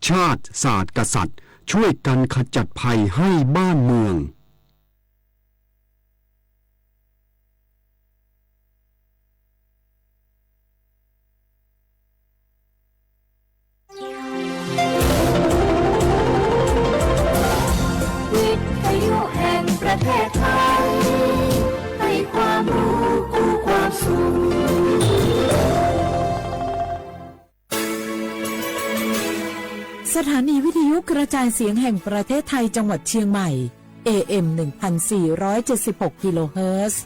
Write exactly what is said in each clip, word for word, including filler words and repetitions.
ชาติ ศาสตร์ กษัตริย์ ช่วยกันขจัดภัยให้บ้านเมือง สถานีวิทยุกระจายเสียงแห่งประเทศไทยจังหวัดเชียงใหม่ เอเอ็ม หนึ่งพันสี่ร้อยเจ็ดสิบหก กิโลเฮิรตซ์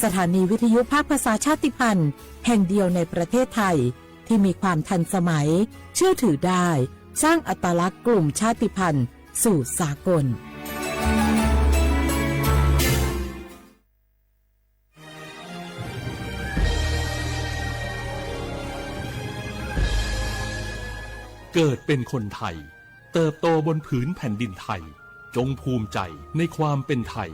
สถานีวิทยุภาคภาษาชาติพันธุ์แห่งเดียวในประเทศไทย ที่มีความทันสมัย เชื่อถือได้ สร้างอัตลักษณ์กลุ่มชาติพันธุ์สู่สากล เกิดเป็นคนไทย เติบโตบนผืนแผ่นดินไทย จงภูมิใจในความเป็นไทย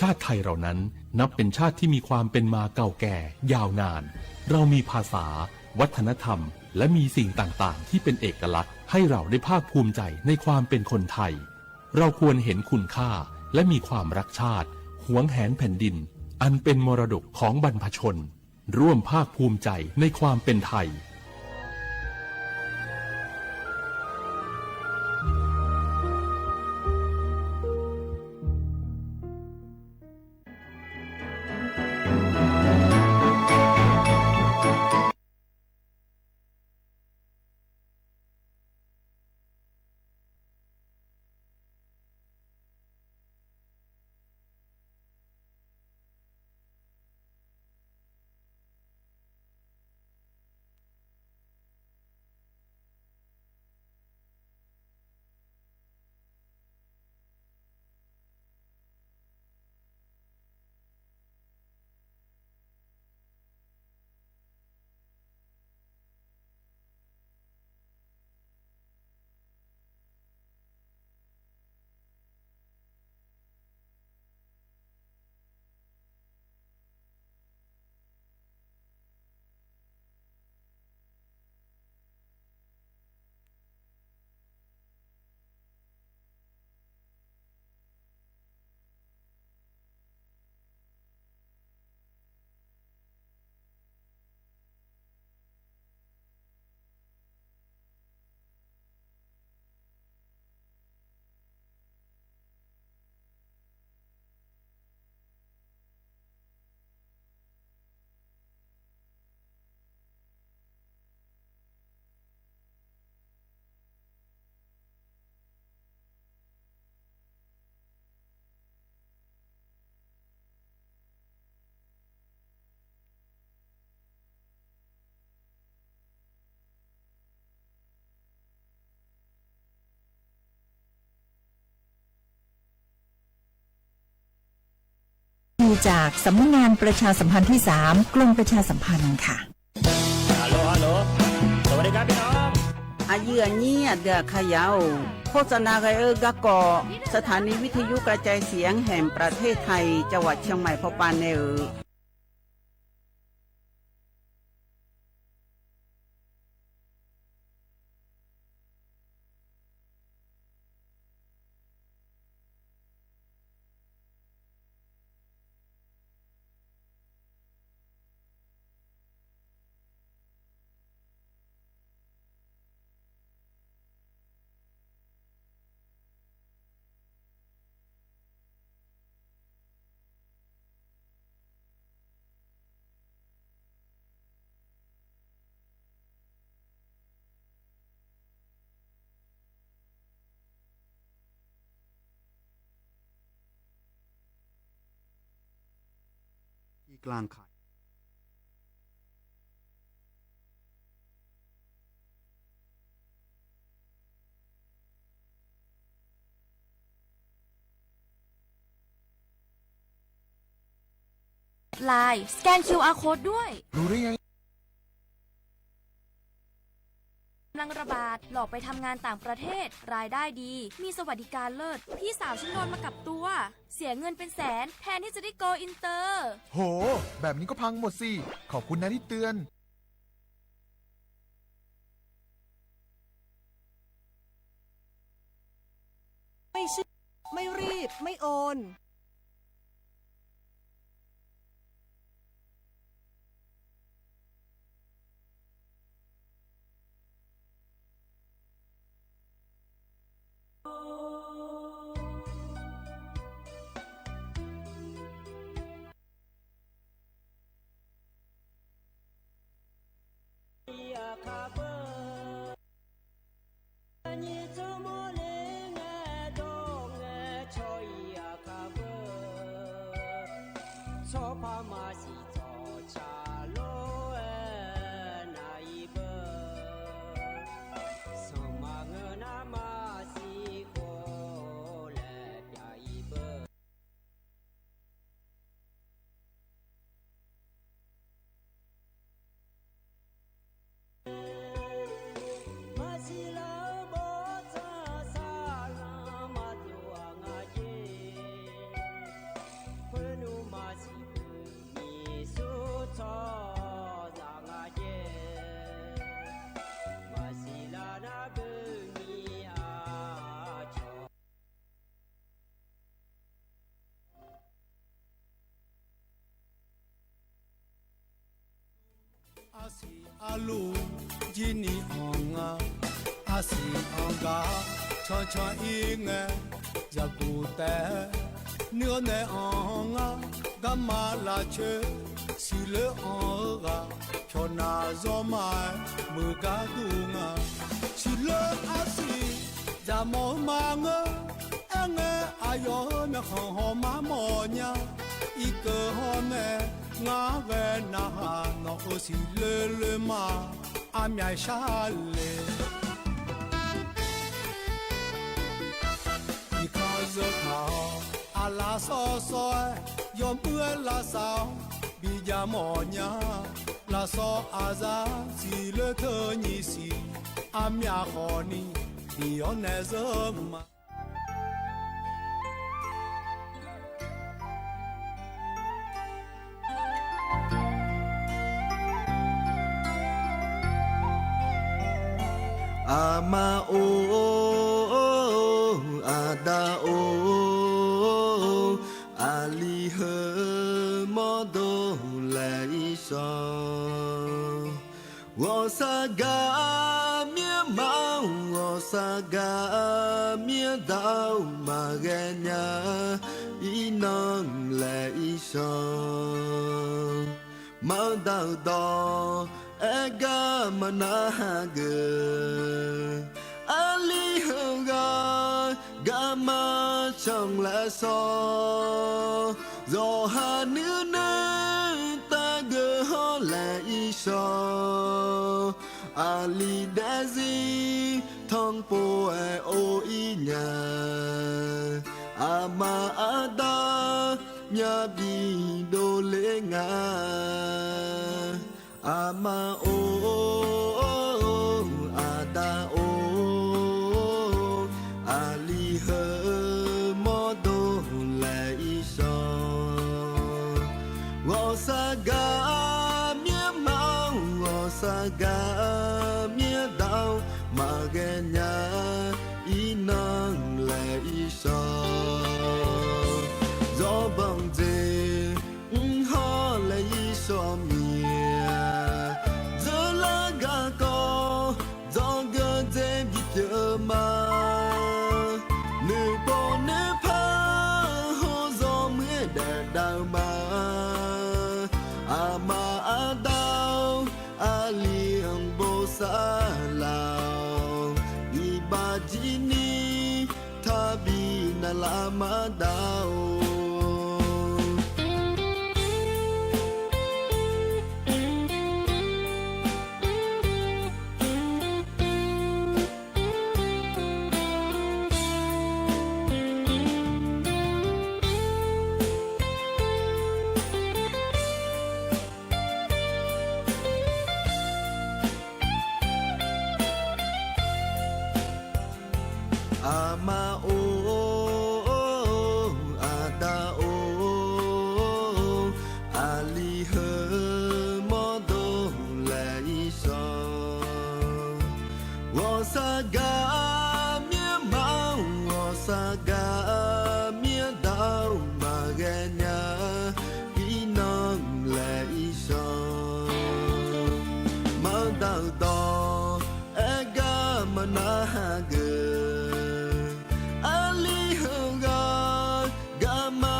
ชาติไทยเรานั้นนับเป็นชาติที่มีความเป็นมาเก่าแก่ยาวนาน เรามีภาษา วัฒนธรรม และมีสิ่งต่างๆ ที่เป็นเอกลักษณ์ ให้เราได้ภาคภูมิใจในความเป็นคนไทย เราควรเห็นคุณค่า และมีความรักชาติ หวงแหนแผ่นดิน อันเป็นมรดกของบรรพชน ร่วมภาคภูมิใจในความเป็นไทย จากสำนักงานประชาสัมพันธ์ที่สาม กรมประชาสัมพันธ์ค่ะ Aqyuif aqnyir aqdui aqkaqyaq-or, โฆษณา ghae-eu garkawv สถานีวิทยุกระจายเสียงแห่งประเทศไทย จังหวัดเชียงใหม่ pawpav nae-euq Line สแกน คิวอาร์ code ด้วย รู้ได้ไง กำลังระบาด หลอกไปทำงานต่างประเทศ รายได้ดี มีสวัสดิการเลิศ พี่สาวฉันโดนมากับตัว เสียเงินเป็นแสน แทนที่จะได้ go inter โห แบบนี้ก็พังหมดสิ ขอบคุณนะที่เตือน เ ไม่รีบ ไม่โอน Maqsiq lar-eu bawrtsanq saqlanq maqdov-aq nga jer. Khoernmr maqsiq beuq nyiq sur tsawrhaqzaq nga jer. Maqsiq lar nar beuq nyiq aqcawq Arsiq arluf jir ni anr nga. Arsiq anr gar cancan ir ngae, zaqguq taef-aer nuir-awr nae anr nga. Garma lavcoer siqloer anr-eu ghaq, pyawqnav zawrma-aer muiq gar dur nga. Siqloer arsiq zaqmawf-eu ma ngeur. Aerngae aqyawf-euq myawqkhanq hawmar mawf nya. Irkeuv hawr nae ngar ghae narhaq, nawq-euq siqloer loer ma, armyav shar le. Iqkanq zeu taq-awr aqlaf sawr sawr-aer, yawmuiq-aer lavsav-awr bijav mawf nya. Lafsawq aqzar siqloer teu nyiq siq, armyav khawf ni bif-awr nae zeur ma. Aqma or, aqda or, aqli heu mawrdo laeq-ir shawr. Ghawqshaq gaq mir-anr ma, ghawqshaq gaq mir-anr daq-awr maqghae nya. Irnan laeq-ir shawr. Maqdaq-euq dawq aer gar maqnar hageuf. Aqli heughaq garma canq laeq shawr. Zawqha nuirnuir taqgeuf hawr laeq-ir shawr. Aqli daefzir tanqpov-aer or-ir nya. Aqma aqda myavbi dovler nga. Aqma or, aqda or, aqli heu mawrdo laeq-ir shawr. Ghawqshaq gaq mir-anr ma, ghawqshaq gaq mir-anr daq-awr maqghae nya. Irnan laeq-ir shawr. Zawrbanq dzer mr hawr laeq-ir shawr mir-a. Dzeurlar garkawv dzawgeuf dzer bipyeuf ma. Noeqpov noeqpar hawr zawmuiq-aer daef dav-eu ma. Aqma aqda-or, aqli-anr bosav laf-awq. Iqbax jir ni taqbi navlaf maqdav-or. Aqma or, aqda or, aqli heu mawrdo laeq-ir shawr. Ghawqshaq gaq mir-anr ma, ghawqshaq Gaq-eu myardaq-or maqghae nya, iqnan laeq irshawq. Manrdaq-euq dawq aer gar maqnar hageuf, aqli heughaq garma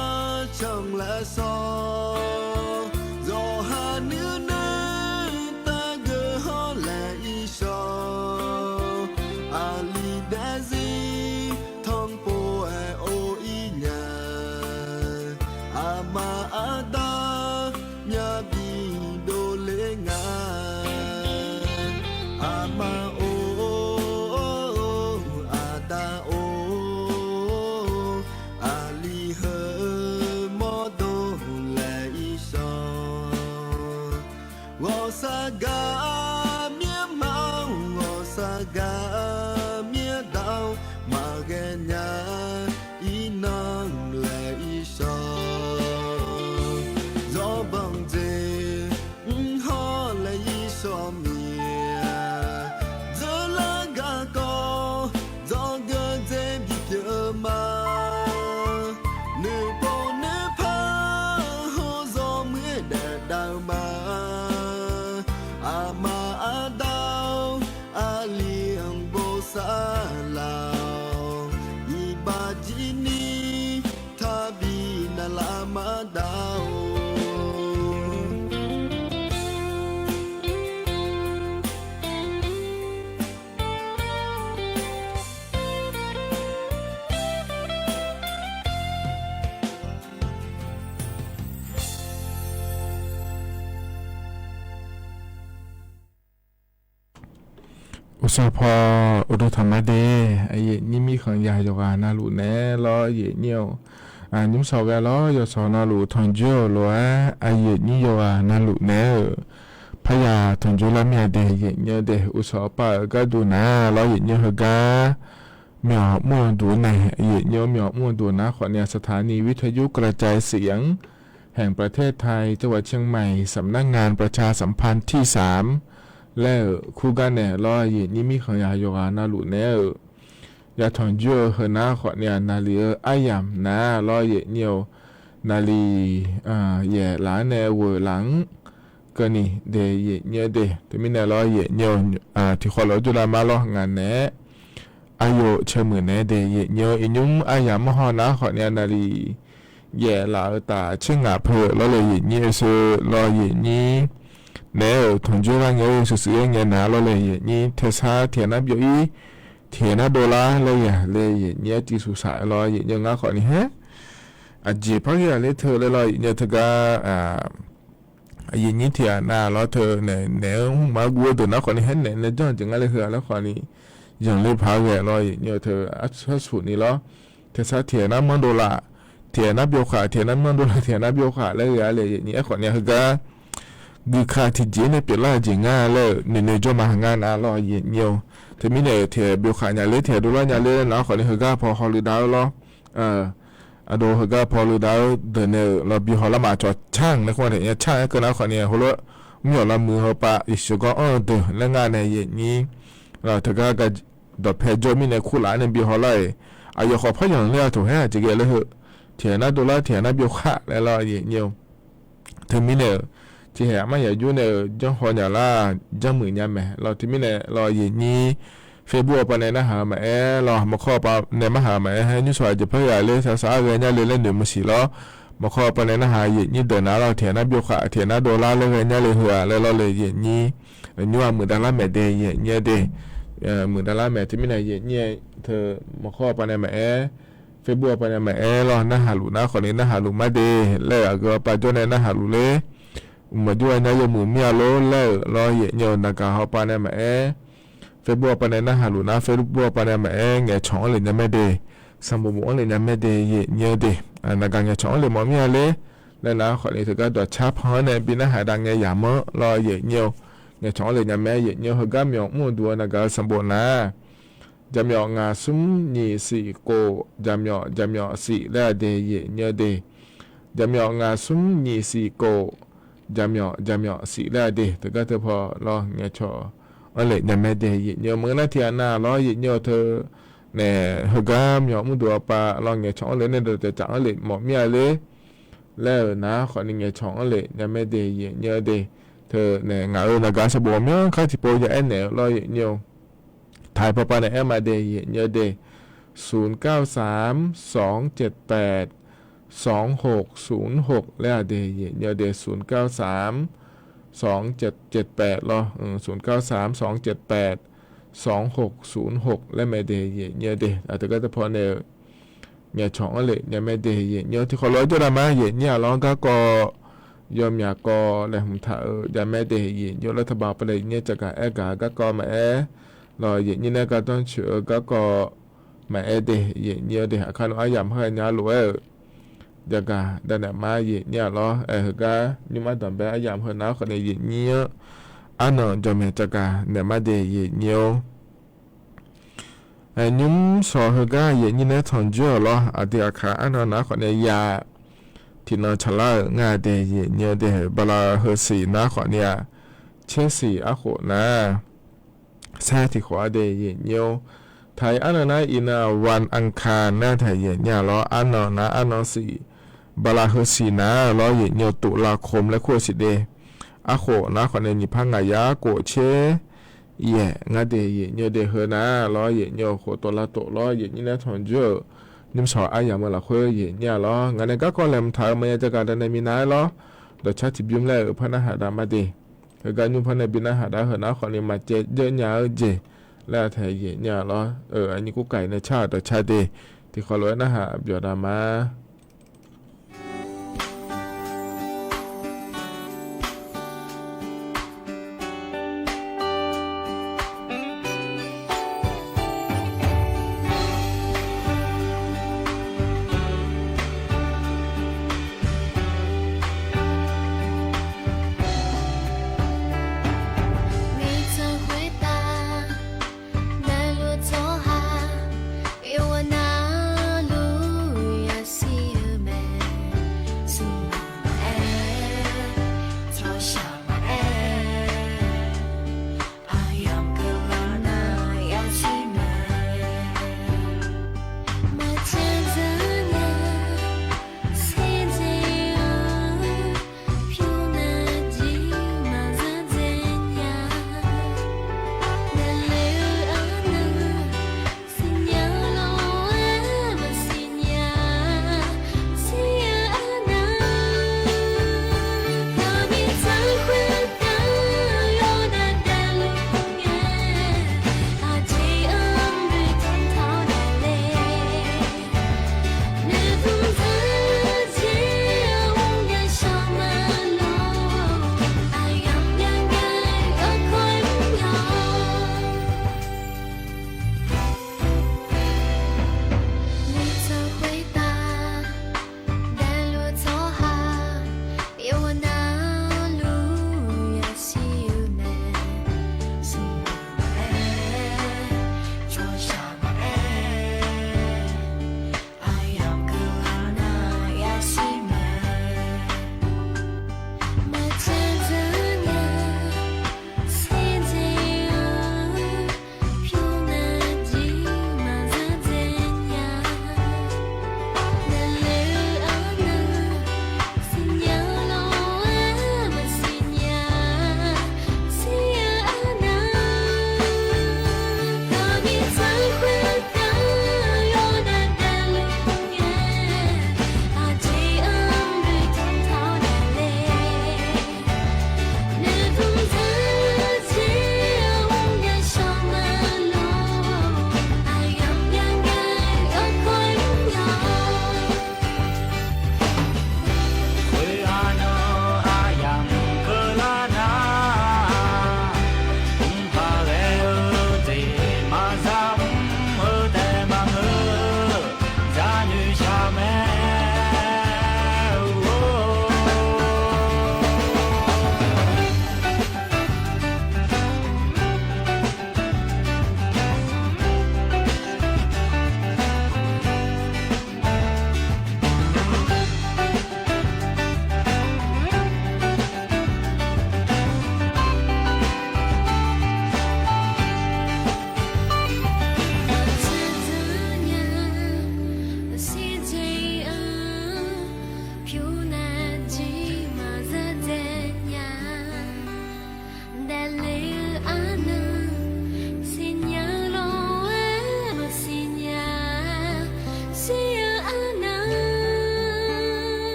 canq laer shawr. Zawqha nuinui taqgeuf hawr laeq irshawq, aqli daefzir tanqpov-aer or ir nya. Aqma aqda myavbi dovler nga. Aqma or, aqda or, aqli heu mawrdo laeq irshawq. Ghawqshaq gaq-eu myanrma-or, ghawqshaq gaq-eu myanrdaq-or maqghae nya, iqnan laeq irshawq. Zawbanq jeq mr hawr laeq irshawq miq-a. Dzeurlar garkawv dzawgeuf dzer bipyeuf ma. Noeqpov noeqpar hawr zawmuiq-aer daef dav-eu ma. Aqma aqda-or, aqli-anr bosav laf-awq. Iqbax jir ni taqbi navlaf maqdav-or. Uqsaq paw uqduq tanqma de, aqyuif nyir mirkhanq yaq yawqghaq navluf naeq-aer lawr yaef nyir-awq. Nymr sawq ghae lawr yawsawq navluf tanqjoer-euq lof-aer aqyuif nyir yawqghaq navluf naeq-aer-euq. Parya tanqjoer lar mir-a de yaef nyir-eu de, uqsaq pav-euq gharduq nar lawr yaef nyir-eu heugar myawq mr-eu duq-eu nae, yaef nyir-eu myawq mr-eu duq nar khawfni-aq สถานีวิทยุกระจายเสียงแห่งประเทศไทย จังหวัดเชียงใหม่ สำนักงานประชาสัมพันธ์ที่สาม laer-euq kurgar nae lawr yaef nyir mirkhanq yaq yawqghaq navluf naeq-aer-euq. Ya tanqjoer-eu heunar khawfni-aq naqli-eu aryamq nar lawr yaef nyir-eu naqli yaef laf-anr nae ghoeq laf-anr keuvni de yaef nyir-eu de. Teumirnae lawr yaef nyir-eu tiqkhawv lof-aer jawrlav ma lawr ngaq naeq-aer aqyawf caemuiq naeq-aer de yaef nyir-eu iqnymr aryamq mawr haw nar khawfni-aq naqli yaef laf-eu taf tser ngaq peu lawr le yaef nyir-eu sheu lawr yaef nyir naeq-aer-euq tanqjoer lar ngae-eu sheuqshuif-aer ngae nar lawr le yaef nyir taesar tiqghaq nar byov-ir tiqghaq nar dovlar laer yaq le yaef nyir-aer tiq suqsaq lawr yaef nyir-eu ngar khawfni haer aqjeq par ghae-aq ler teu laer lawr yaef nyir-eu teugar yaef nyir tiqghaq nar lawr teu naeq naeq-aer mrma guv-eu deuq nar khawfni haer naeq nae janr-eu jeq ngar le heu-aq laer khawfni yanqler paq ghae lawr yaef nyir-eu teu arsar suf ni lawr. Taesar tiqghaq nar manr dovlar tiqghaq nar byov khaq tiqghaq nar manr dovlar tiqghaq nar byov khaq laer ghae-a le yaef nyir-aer khawfni-aq heugar guika tiqjeq nae pyeuflar-eu jeq ngar laer-euq noeqnoeq jawr ma ngar nar lawr yaef nyir-eu. Teumirnae-euq tiqghaq byov khaq nya ler tiqghaq dovlar nya ler nar khawfni heugar paw hawlui dav-eu lawr. Aqdov heugar paw hawlui dav-eu deuq nae-euq lawr bi hawlar ma cawq canr nae khar-a taef nya canr-aer keuv nar khawfni heulof mr yawq lar muiq heupav iqsheuq gawr anr-eu deuq laer ngar nae yaef nyir teugar ga dawqpae jawr mirnae kurlaf-anr nae bi hawlar-iq. Aqyawf khawf par yanq ler-a taq haer aqjeq ghae laer heu tiqghaq nar dovlar tiqghaq nar byov khaq laer lawr yaef nyir-eu. Teumirnae-euq tiqhaeq aqmar yaqjur nae-euq janrhaw nya lar janrmuiq nya mae lawr teumirnae lawr yaef nyir Facebook-awr pav nae narhaq-eu maqaer lawr maqkawr-awr pav nae marhaq-eu maqaer haer nymr sawq aqjeq par ghae ler saqsaq-aer ghae nya le laer noeq maqsiq lawr. Maqkawr-awr pav nae narhaq yaef nyir deuq nar lawr tiqghaq nar byov khaq tiqghaq nar dovlar laer ghae nya le heu-aq laer lawr le yaef nyir nymr-aq muiqdav lar mae de yaef nyir-aer de. Muiqdav lar mae teumirnae yaef nyir-aer teu maqkawr-awr pav nae maqaer Facebook-awr pav nae maqaer lawr narhaq luf nar khawfni narhaq luf mar de laer-euq aqgeu-awr pav jawr nae narhaq luf ler. Uqmaq jawr-aer nar yawmuiq mir-a lor laer-euq lawr yaef nyir-eu naqgaq hawr pav nae maqaer Facebook-awr pav nae narhaq luf nar Facebook-awr pav nae maqaer ngaeqcawq-anr le nya mae de. Sanqbof bof-anr le nya mae de yaef nyir-eu de. Naqgaq ngaeqcawq-anr le mawf mir-a ler laer nar khawfni teugar dawqcar pan-anr nae bi narhaq dav ngae yamq-anr lawr yaef nyir-eu ngaeqcawq-anr le nya mae yaef nyir-eu heugar myawq mr-eu duq-eu naqgaq-eu sanqbof nar jaqmyawf ngaq smr nyiq siq khof jaqmyawf jaqmyawf siq laer-a de yaef nyir-eu de. Jaqmyawf ngaq smr nyiq siq khof jaqmyawf jaqmyawf siq laer-a de teugar teu paw lawr ngaeqcawq-anr le nya mae de yaef nyir-eu maqngeur nar tiqghaq nar lawr yaef nyir-eu teu nae heugar myawq mr duq-a pav lawr ngaeqcawq-anr le nae dawqdaeq caf-anr lef mawf mir-a ler laer-euq nar khawfni ngaeqcawq-anr lef nya mae de yaeq nyir-eu de. Teu nae ngaq-euq naqgaq sanqbof myanr kar tiqpov ya aernaeq-eu lawr yaeq nyir-eu. Taiq pawpav nae aer ma de yaeq nyir-eu de. ศูนย์เก้าสาม สองเจ็ดแปด สองหกศูนย์หก laer-a de yaeq nyir-eu de ศูนย์เก้าสาม สองเจ็ดแปด lawr ศูนย์เก้าสาม สองเจ็ดแปด สองหกศูนย์หก laer mae de yaeq nyir-eu de. Aqteu gar teu paw nae-eu ngaeqcawq-anr lef nya mae de yaeq nyir-eu tiqkhawf lof-aer jawr dav ma yaeq nyir-a lawr garkawv yawmyaq kawv laeqhmq taq-euq jav mae de yaeq nyir-eu laer taqbav pavle nyir-eu caqgaq aer gaq-eu garkawv maqaer, lawq yaeq nyir nae gardanr coeq-eu garkawv maqaer de yaeq nyir-eu de. Aqkar nmr aryamq heughaq nya lof-aer-euq jaqgaq dav naeq ma yaeq nyir-a lawr. Aer heugar nymr ardanqbae aryamq heu nar khawfni yaeq nyir-anr arnan jawqmaeq caqgaq naeq ma de yaeq nyir-or. Nymr shawq heugar yaeq nyir nae tanqjoer-euq lawr aqdui aqkaq arnan nar khawfni ya tiqnan tsaqlar-euq nga de yaeq nyir-eu de. Bala heusiq nar khawfni-aq caersiq arkhof nar saer tiqkhawf-a de yaeq nyir-or. Taq-iq arnan nar iqnan-aq วันอังคาร nar taeq yaeq nyir-a lawr arnan nar arnan siq bala heusiq nar lawr yaeq nyir-eu ตุลาคม laer kur-eu siq de. Arkhof nar khawfni nyiq par ngaq yar kof caer yaeq ngar de yaeq nyir-eu de. Heu nar lawr yaeq nyir-eu khof ตุลาคม lawr yaeq nyir nae tanqjoer-euq nymr shawq aryamq-eu lafkhoer yaeq nyir-a lawr ngaq nae garkawv laeqhmq taq-euq maqya jaqgaq dav naeq minav-aer lawr dawqcar tiqbymr laer-euq par narhaq dav ma de. Heugar nymr par nae bi narhaq dav heu nar khawfni maqcaev dzeur nya-eu jeq laer-a taeq yaeq nyir-a lawr-euq aqnyir kurkaiq nae car-euq dawqcar de. Tiqkhawf lof-aer narhaq byawq dav ma.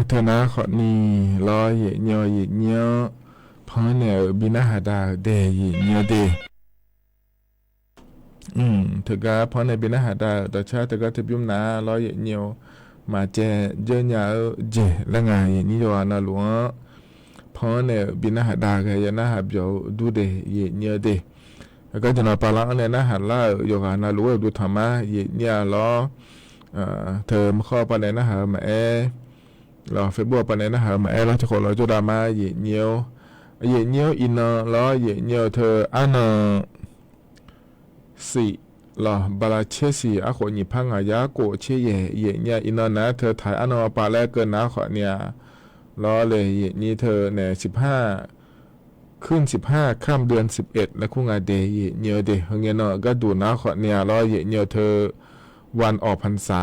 Teunar khawfni lawr, yaefnyir-awr yaefnyir-anr panq-anr naeq-euq bi narhaq da-euq de, yaefnyir-eu de. Teugar panq-anr nae bi narhaq da-euq dawqcar teugar teubymr nar lawr, yaefnyir-eu maqcaev dzeur nya-eu jeq laer nga, yaefnyir yawqghaq navluf-anr panq-anr naeq-euq bi narhaq da ghae ya narhaq byawq-eu dur de, yaefnyir-eu de. Heugar jeq nawq pavlar-anr nae narhaq lar-euq yawqghaq navluf-aer uqduq tanq ma, yaefnyir-a lawr. Teu maqkhawr pav nae narhaq-eu maqaer, lawq Facebook pav nae narhaq-eu maqaer lawr, tiqkhof lawq jawrdav ma, yaefnyir-or. Yaefnyir-or iqnan lawr, yaefnyir-eu teu arnan sif lawq, bala tser siq arkhof nyiq par ngaq yar khof tser yaeq, yaefnyir-a iqnan nar teu taq-aer arnan pav laer keuv nar khawfni-a lawr le, yaefnyir teu nae siqpar ขึ้นสิบห้า ค่ำเดือนสิบเอ็ด laer kur nga de, yaefnyir-eu de. Heu ngae nan-euq gharduq nar khawfni-a lawr, yaefnyir-eu teu วันออกพรรษา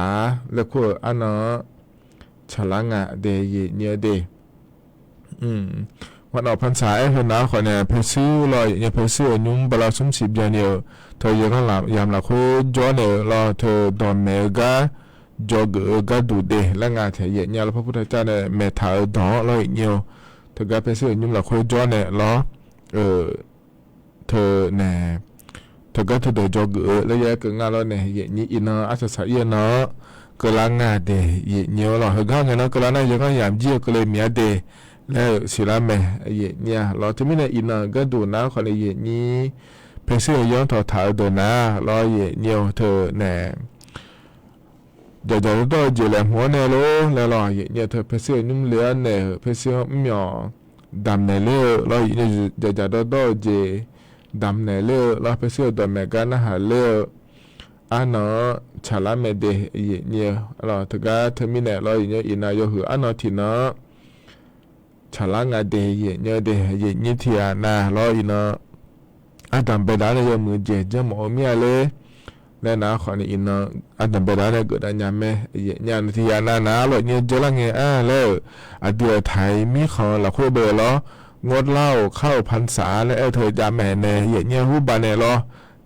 laer kur-eu arnan-anr tsaqlar nga de, yaefnyir-eu de. วันออกพรรษา aer heu nar khawfni-a paershuir lawr, yaefnyir paershuir-euq nymr bala smr siq byanni-euq teu yawqghaq yamq lafkhoer jawr naeq-eu lawr, teu dawqmaeq-eu gar jawrgeuf-eu gharduq de laer nga taeq, yaefnyir-a lawr, พระพุทธเจ้า nae maeqtaq-euq dawq-anr lawr, yaefnyir-eu teugar paershuir-euq nymr lafkhoer jawr naeq lawr, eu, teu nae teugar teudeuq jawrgeuf-eu laer yaer keuv nga lawr nae, yaefnyir iqnan arsaq saq-ir-eu nan-anr keuvlar nga de, yaefnyir-or lawr. Heugar ngae nan keuvlar nar yawqghaq yamq jir-eu keuvle miq-a de laer-euq siqlar mae, yaefnyir-a lawr. Teumirnae iqnan-euq gharduq nar khawfni yaefnyir paershuir-euq yanr tawqtaq-eu deuq nar lawr, yaefnyir-eu teu nae dzaqdzaq dawrdawr-eu jeq laeqhmq-anr nae lor laer lawr, yaefnyir-eu teu paershuir-euq nymr le-anr naeq-euq paershuir-anr mrmyawq damqnaeq ler-eu lawr, yaefnyir-eu dzaqdzaq dawrdawr-eu jeq damqnaeq ler-eu lawr, paershuir-euq dawqmaeq gar narhaq ler-eu arnan-anr tsaqlar mae de, yaefnyir-eu lawr. Teugar teumirnae lawr, yaefnyir-eu iqnan yawhuiq arnan tiqnan-anr tsaqlar nga de, yaefnyir-eu de. Yaefnyir tiqghaq nav lawr, iqnan ardanq baedav-anr nae yawmuiq jeq janrmawf-eu mir-a ler laer nar khawfni iqnan ardanq baedav-anr nae geufdav nya mae, yaefnyir-a. Tiqghaq nav nar lawr, yaefnyir-eu dzeurlar ngae-a laer-euq aqdui-euq taq-iq mirkhanq-eu lafkhoer bae lawr, งดเหล้า เข้าพรรษา laer aer-eu teu javmaeq nae yaefnyir-a hurbav nae lawr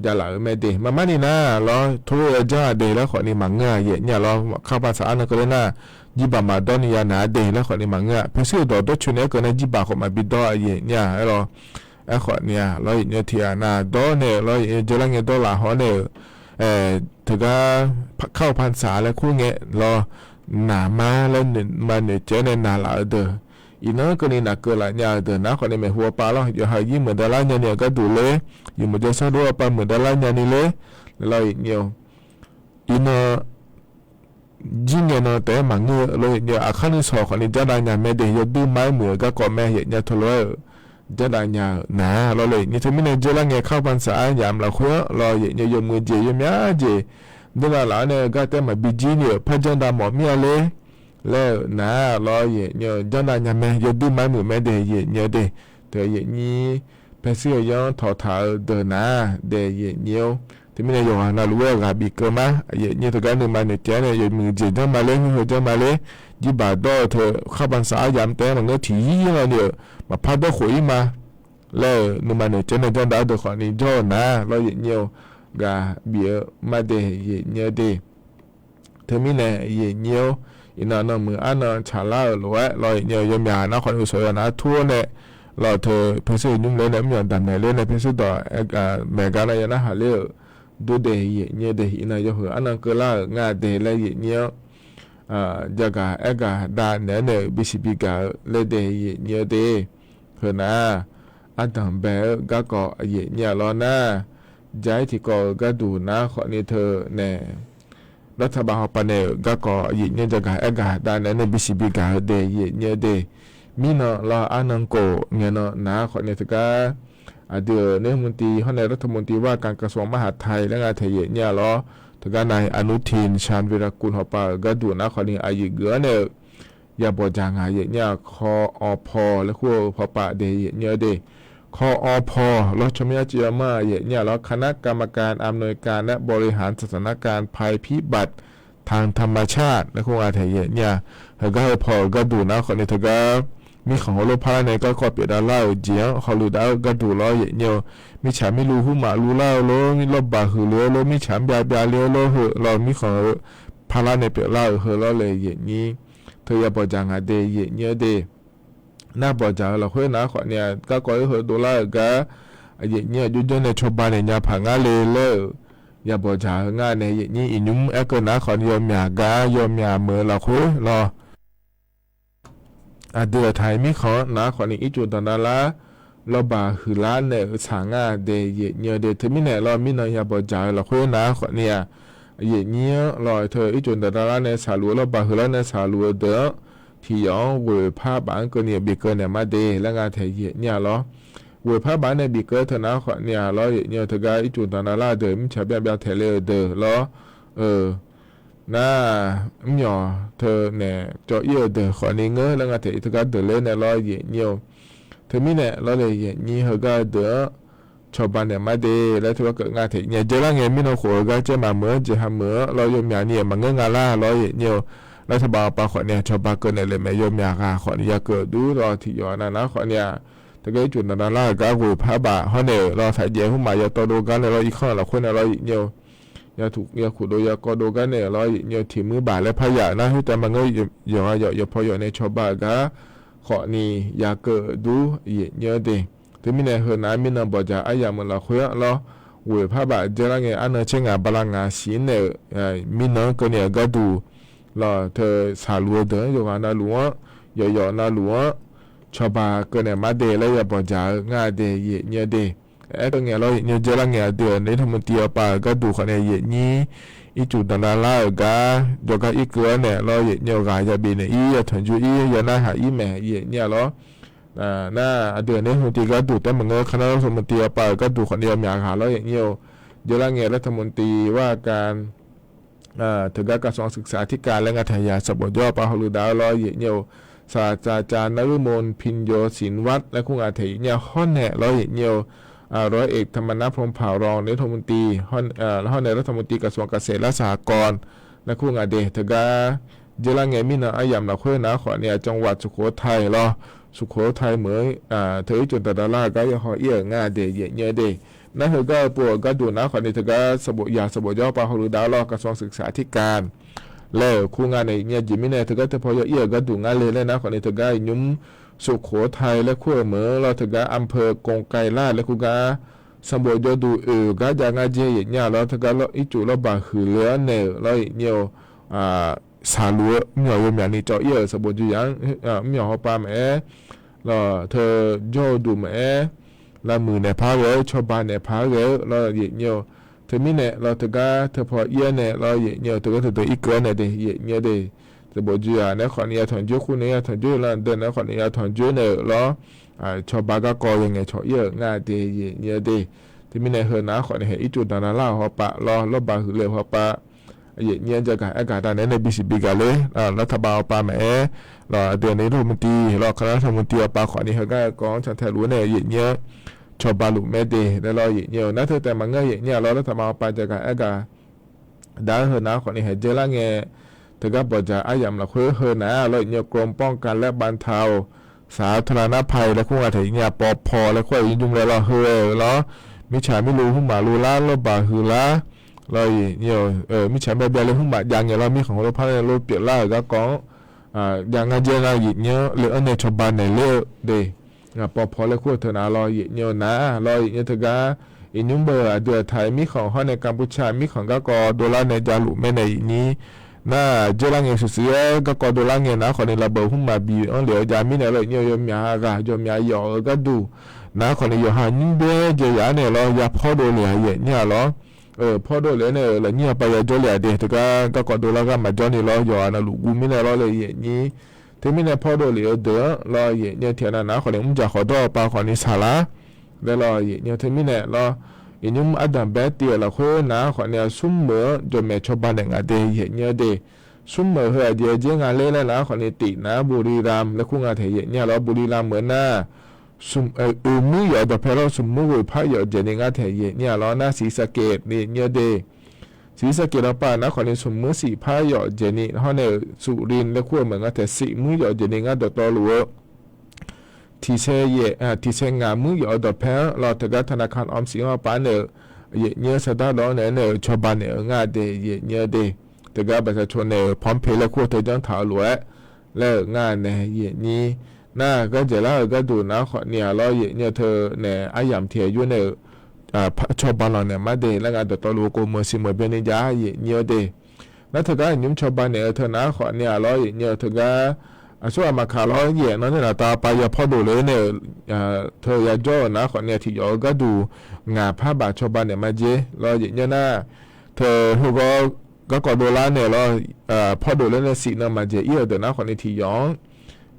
javlaf-euq mae de. Maqmarni nar lawr, tov-aer janr-a de laer khawfni maqngeur-a, yaefnyir-a lawr, เข้าพรรษา arnan keuvler nar jirbaq maqdawr ni ya naq-a de laer khawfni maqngeur-a. Paershuir-euq dawq dawrcoeni-aer keuv nar jirbaq khawf maqbi dawr-a, yaefnyir-a aer lawr. Aerkhawfni-a lawr, yaefnyir-eu tiqghaq nav dawr nae lawr, yaefnyir-eu dzeurlar ngae dawrlaf haw-awr nae-euq teugar เข้าพรรษา laer kur ngae lawr, naqma laer nuima noeqcaev-aer nae naqlaf-eu deuq, iqnan keuvni naqkeuv laf nya-eu deuq nar khawfni maeqhu pav lawr, yawqha-euq jir muiqdav lar nyani-euq gharduq ler, yawmuiq jawrshar dov-aer pav muiqdav lar nyani ler laer lawr, yaefnyir-eu iqnan jir ngae nan taef-aer maqngeur-eu lawr, yaefnyir-eu aqkar nuisawq khawfni janrdav nya mae de, yawduir mar-aer muiq-eu garkawv mae, yaefnyir-a teulof-aer-euq janrdav nya-euq nar lawr le. Yaefnyir teumirnae dzeurlar ngae เข้าพรรษา yamq lafkhoer-anr lawr, yaefnyir-eu yawmuiq jeq yawmyaq jeq janrdav laf-anr nae-eu gar taef-aer maqbi jir ni-euq par janrdav mawf mir-a ler laer-euq nar lawr, yaefnyir-eu janrdav nya mae, yawduir mar-aer muiq mae de, yaefnyir-eu de. Teu yaefnyir paershuir-eu yanr tawqtaq-eu deuq nar daef, yaefnyir-or. Teumirnae yawqghaq navluf-aer ghaq bif keuv ma, yaefnyir teugar nuima noeqcaev-aer nae yawmuiq jeq janr ma ler, heuheu janr ma ler, jirbaq dawr-eu teu เข้าพรรษา yamq taef-aer maqngeur tiqyir law ni-euq maqpar dawrkhof-ir ma laer-euq nuima noeqcaev nae janrdav-eu deuq khawfni jawr-eu nar lawr, yaefnyir-eu ghaq bif-eu ma de, yaefnyir-eu de. Teumirnae yaefnyir-or, iqnan nanmuiq arnan tsaqlar-euq lof-aer lawr, yaefnyir-eu yawmyaq nar khawfni uqshawq yawqnaq-aer tur-awr nae lawr, teu paershuir-euq nymr le-aer nae mrmyawq damqnaeq ler nae paershuir dawq maeq gar nar ya narhaq ler-euq dur de, yaefnyir-eu de. Iqnan yawhuiq arnan keuvlar-euq nga de laer yaefnyir-anr jagaq aergaq dav naeq-aer nae-euq bisiq bigaq-eu laer de, yaefnyir-eu de. Heu nar ardanq bae-eu garkawv yaefnyir-a lawr nar, ja-ir tiqkawv-euq gharduq nar khawfni teu nae รัฐบาล hawpav nae-euq garkawv yaefnyir jagaq aergaq dav naeq-aer nae bisiq bigaq-eu de, yaefnyir-eu de. Mirnan lawr arnan khof ngaenan nar khawfni teugar aqdui-euq nae mqtiv hawr nae รัฐมนตรีว่าการกระทรวงมหาดไทย laer nga taeq yaefnyir-a lawr, teugar nav-iq อนุทิน ชาญวีรกูล hawpav-euq gharduq nar khawfni aqyuif geuf-anr nae-euq yabawq jaq ngaq yaefnyir-a, คออพ laer kur-eu hawpav de, yaefnyir-eu de. คออพ lawr tsawrmyanr civ yawmanr-a yaefnyir-a lawr, คณะกรรมการอำนวยการและบริหารสถานการณ์ภัยพิบัติ ทางธรรมชาติ laer kur nga taeq yaefnyir-a. Heugar heu paw-euq gharduq nar khawfni teugar mirkhanq heulof parlar nae garkawv pyeufdav lar-euq jeq-anr hawluiv dav-eu gharduq lawr yaefnyir-eu, mirtsaq mirluv hmq maqluv lar-eu lor, lawrbaq huiq le-eu lor, mirtsaq mr byav byav le-eu lor, heu lawr mirkhanq-eu parlar nae pyeuflar-euq heu lawr le yaefnyir heu yabawq dzaq nga de yaeqnyir-eu de. Nar bawq dzaq-eu lafkhoer nar khawfni-aq, garkawv-ir heu dovlar-euq gar yaeqnyir-aq jawrjanr nae cawba naeq nya paq ngar le laer-euq yabawq dzaq-eu ngar nae yaeqnyir iqnymr aerkeuv nar khawfni yawmyaq gar yawmyaq meuq-eu lafkhoer lawr. Aqdui aqtaq-iq mirkhanq-anr nar khawfni ircuf danqdav lar lawrbaq huiqlar naeq-euq tsaq ngar de yaeqnyir-eu de. Teumirnae lawr mirnan yabawq dzaq-eu lafkhoer nar khawfni-aq, yaeqnyir-anr lawr teu ircuf danqdav lar nae shaqluf-eu lawrbaq huiqlar nae shaqluf-eu deuq-anr tiq yawf-anr ghoeq par baf-anr keuvni-euq bifkeuv naeq ma de laer nga taeq yaeqnyir-a lawr. Ghoeq par baf-anr nae bifkeuv teu nar khawfni-aq lawr yaeqnyir-eu teugar ircuf danqdav lar-eu deuq mirtsaq byav byav taeq le-eu deuq lawr-eu nar, mr yawq teu naeq cawv-ir-euq deuq khawfni ngeur laer nga taeq teugar deuq ler nae lawr yaeqnyir-eu. Teumirnae lawr le yaeqnyir heugar-eu deuq-anr cawba naeq ma de laer teugar keuv nga taeq nya dzaelar ngae mirnan khof-eu gar caer maqmeuq-anr jeq hameuq-anr lawr yawmyaq ni-aq maqngeur nga lar lawr yaeqnyir-eu. Lar taqbav aqpav khawfni-aq cawba keuv naeq le maeq yawmyaq ghaq khawfni ya keuv dur lawr tiq yawf nav nar khawfni-aq, teugar ircuf danqdav lar-euq gar ghoeq par baf hawr naeq-euq lawr taqjaev hmr maf ya tawv dov gar nae lawr irkanr lafkhoer nae lawr yaeqnyir-eu. Yatuq yakuq dov ya kawv dov gar nae-euq lawr yaeqnyir-eu tiq muir baf laer parya-euq nar khoertav maqngeur yawqha yawf yawqpaw yawf nae cawba-euq gar khawfni ya keuv dur yaeqnyir-eu de. Teumirnae heu nav mirnan bawqdzaq aryamq-euq lafkhoer-anr lawr ghoeq par baf dzaelar ngae arnan caer ngaq bala ngaq siq-anr naeq-euq mirnan-anr keuvni-euq gharduq lawr teu shaqluf-eu deuq-anr yawqghaq navluf-anr yawf yawf navluf-anr cawba keuv naeq ma de laer yabawq dzaq-eu ngar de yaeqnyir-eu de. Aerkeuv ngae lawr yaeqnyir-eu dzaelar ngae aqdui-euq nae irhaq mqtiv-eu pav-euq gharduq khawfni yaeqnyir ircuf danqdav lar-euq gar jawrgar irkeuv-awr naeq lawr yaeqnyir-eu ghaq ya bif naeq-ir ya tanqjoe-ir ya narhaq-ir maeq yaeqnyir-a lawr. Nar aqdui-euq nae irhaq mqtiv gharduq taef maqngeur kar nar irhaq mqtiv-eu pav-euq gharduq khawfni yawmyaq ghaq lawr yaeqnyir-eu dzaelar ngae irhaq mqtiv ว่าการ teugar กระทรวงศึกษาธิการ laer nga taeq yaq sanqbof jawr-eu pav hawluiv dav-eu lawr yaeqnyir-eu saqcav cav narmon pinyo sinwar laer kur nga taeq yaeqnyir-a hawr naeq lawr yaeqnyir-eu ร้อยเอก ธรรมนัส พรหมเผ่า รองนายกรัฐมนตรี hawr nae รัฐมนตรี กระทรวงเกษตรและสหกรณ์ laer kur nga de teugar dzaelar ngae mirnan aryamq lafkhoer nar khawfni-aq จังหวัดสุโขทัย lawr สุโขทัย meuq-eu teu ircuf danqdav lar-euq gar yawhaw-ir-euq nga de yaeqnyir-eu de. Nar heugar-eu pov-euq gharduq nar khawfni teugar sanqbof yaq sanqbof jawr-eu pav hawluiv dav-eu lawr กระทรวงศึกษาธิการ laer-euq kur nga nae yaeqnyir-a jeq mirnae teugar teupov yaw-ir-euq gharduq ngar le laer nar khawfni teugar iqnymr สุโขทัย laer kur-euq meuq-eu lawr teugar อำเภอโกงไกรลาด laer kur gar sanqbof jawrduq oeq gar jav ngar dzae yaeqnyir-a lawr teugar ircuf lawrbaq huiqle-awr naeq-euq lawr yaeqnyir-eu shaqluf-eu mr yawq yawmyaq ni cawv-ir-euq sanqbof jawr yaq-anr mr yawq hawpav maqaer lawr teu jawr-eu duq maqaer lavmuiq naeq par ghae-eu cawba naeq par ghae-eu lawr yaeqnyir-eu. Teumirnae lawr teugar teupov ir-awr nae lawr yaeqnyir-eu teugar teudeuq irkeuv-awr nae de yaeqnyir-eu de. Sanqbof jawr yaq nae khawfni ya tanqjoer kur nae ya tanqjoer-eu lawr deuq nae khawfni ya tanqjoer naeq-euq lawr cawba garkawv ya ngaeqcawq-ir-euq nga de yaeqnyir-eu de. Teumirnae heu nav-anr khawfni haeq ircuf danqdav lar-euq hawpav lawr lawrbaq huiqle-euq hawpav yaeqnyir-anr jagaq aergaq dav naeq-aer nae bisiq bigaq ler lawr taqbav hawpav maqaer lawr aqdui-euq nae irhaq mqtiv lawr คณะรัฐมนตรี hawpav khawfni heugar-eu kawv-anr cantae luf-anr nae yaeqnyir-anr cawba luf mae de laer lawr yaeqnyir-eu nar teu taef maqngeur yaeqnyir-a lawr lawr taqbav hawpav jagaq aergaq dav-aer heu nav-anr khawfni haeq dzaelar ngae teugar bawqdzaq aryamq lafkhoer heu nav-a lawr yaeqnyir-eu กรมป้องกันและบรรเทาสาธารณภัย laer kur nga taeq yaeqnyir-a ปภ laer kur-aq yaeqnyir jmr laer lawr heu-eu lawr mirtsaq mirlu hmrmaf lu lar lawrbaq huiq lar lawr yaeqnyir-eu mirtsaq myav byav le hmrmaf jav ngae lawr mirkhanq heulof par nae lor pyeuflar-euq garkawv-anr jav ngar dzaer nar yaeqnyir-anr le-anr nae cawba naeq ler-eu de. ปภ laer kur-eu teunav lawr yaeqnyir-eu nar lawr yaeqnyir teugar iqnymr beu aqdui aqtaq-euq mirkhanq hawr nae กัมพูชา mirkhanq garkawv dovlar nae javluf mae nae yaeqnyir nar dzaerlar ngae shuif shuif-aer garkawv dovlar ngae nar khawfni lafbeuq hmrmaf bif-anr lef-eu jav mirnae lawr yaeqnyir-eu yawmyaq ghaq yawmyaq yawf-eu gharduq nar khawfni yawqha nymr baer dzae yaf-anr nae lawr ya pawr dov le-a yaeqnyir-a lawr pawr dov le-aer nae-euq lafnyir hawpav ya jawr le-aq de teugar garkawv dovlar ghaq maqjawr ni lawr yawqha navluf guv mirnae lawr le yaeqnyir. Teumirnae pawr dov lef-eu deuq-anr lawr yaeqnyir tiqghaq nav nav khawfni mr dzaq khawf dawr-eu pav khawfni saqlar laer lawr yaeqnyir teumirnae lawr iqnymr ardanq baer tiv-euq lafkhoer nav khawfni-a smrmeuq-anr jawqmaeq cawba naeq nga de yaeqnyir de. Smrmeuq heu aqjeq-aer dzer nga ler laer nav khawfni tif nav-aer บุรีรัมย์ laer kur nga taeq yaeqnyir-a lawr บุรีรัมย์ meuq nar oeq muir yawf-eu dawqpae lawr smq muir ghoeq par yawf dzaeqni ngar taeq yaeqnyir-a lawr nar ศรีสะเกษ ni yaeqnyir de. ศรีสะเกษ lawr pav nav khawfni smq muir shif par yawf dzaeqni hawr nae-euq สุรินทร์ laer kur-eu meuq ngar taeq shif muir yawf dzaeqni ngar dawqtawvluf-eu tiqsae yaef tiqsae ngaq muir yawf-eu dawqpae-anr lawr teugar ธนาคารออมสิน hawpav nae-euq yaeqnyir sardar dawq-anr naeq-aer nae-euq cawba naeq-eu ngar de yaeqnyir de. Teugar ประชาชน nae-euq พร้อมเพย์ laer kur-eu teu janr taq-eu lof-aer laer-euq ngar nae yaeqnyir nar, gardzaeq lar-euq gharduq nar khawfni-aq lawr, yaeqnyir-eu teu nae aryamq tiq haeq yur nae-euq cawba lanq naeq mar de laer ngar dawqtawvluf-eu kov meuq siq meuq byanni jav yaeqnyir-eu de. Nar teugar nymr cawba naeq-eu teu nar khawfni-aq lawr, yaeqnyir-eu teugar aqsurghaq maqkaq lawr, yaeq nawr nae laftav pav ya pawrdof le nae-euq teu yajawr-euq nar khawfni-aq tiq yawf-eu gharduq ngaq par baf cawba naeq mar jer lawr, yaeqnyir nar teu heugar garkawv dovlar nae lawr, pawrdof le nae siq nan maqdzaeq ir-euq deuq nar khawfni tiq yawf-anr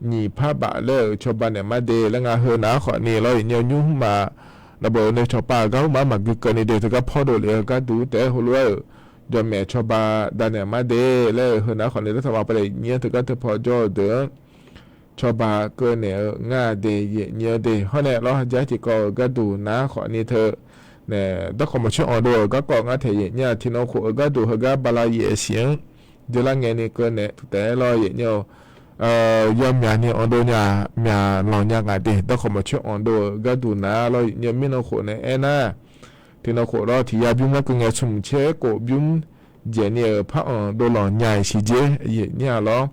nyiq par baf laer-euq cawba naeq mar de laer ngar heu nar khawfni lawr, yaeqnyir-eu nymr mrma navbeuq nae cawqpav-euq gar mrma maqgui keuvni de teugar pawrdof lef-eu gharduq taef-aer heulof-aer-euq jawqmaeq cawba dav naeq mar de laer-euq heu nar khawfni lar taqma pav daef nyir-anr teugar teupaw jawr-eu deuq-anr cawba keuv naeq-eu ngar de yaeqnyir-eu de. Hawr nae lawr hajar tiqkawv-euq gharduq nar khawfni teu nae darkawq maqcoer anqdov-euq garkawv ngar taeq yaeqnyir-aq, tiqnan khof-euq gharduq heugar bala yaef siq-anr dzeurlar ngae ni keuv naeq teu taef-aer lawr, yaeqnyir-eu yawmyaq ni anqdov nya myaq lanq nya nga de. Darkawq maqcoer anqdov-euq gharduq nar lawr, yaeqnyir-eu mirnan khof nae aernar, tiqnan khof lawr tiq ya bymr lar keuv ngae smq tser kof bymr dzaeq ni-euq par anq dovlanq nya-iq siq jer yaeqnyir-aq lawr.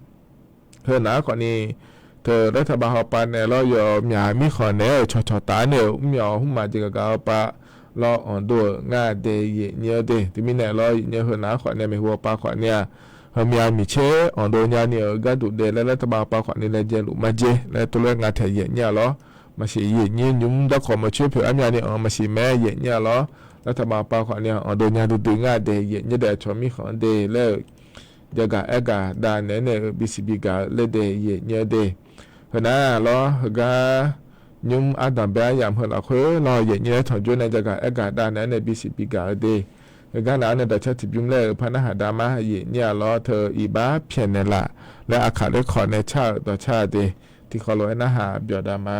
Heu nar khawfni teu lar taqma hawpav nae lawr, yawmyaq mirkhanq naeq-aer-euq cawqcawq taf-aer nae-euq mr myawq hmq maqjeq gaq gaq hawpav lawr anqdov-euq ngar de yaeqnyir-eu de. Teumirnae lawr, yaeqnyir heu nar khawfni maeqhu hawpav khawfni-aq, heumya miqtser anqdov nya ni-euq gharduq daef laer lar taqma hawpav khawfni laejae luf mar jer laer tov lof-aer ngar taeq yaeqnyir-aq lawr. Maqsiq yaeqnyir nymr darkawq maqcoer poeq armyavni anq maqsiq mae yaeqnyir-aq lawr. Lar taqma hawpav khawfni-aq anqdov nya duidui ngar de yaeqnyir daef cawq mirkhanq-anr de laer-euq jagaq aergaq dav naeq-aer nae-euq bisiq bigaq-eu laer de yaeqnyir-eu de. Heu nar lawr heugar nymr ardanq bae aryamq heu lafkhoer lawr yaeqnyir laer tanqjor nae jagaq aergaq dav naeq-aer nae bisiq bigaq-eu de. Heugar nav-anr nae dawqcar tiqbymr laer-euq par narhaq dav mar yaeqnyir-aq lawr, teu iqbax pyaeqnaeq laf laer aqkaq lef kawq nae car-euq dawqcar de. Tiqkawv lof-aer narhaq byawq dav ma.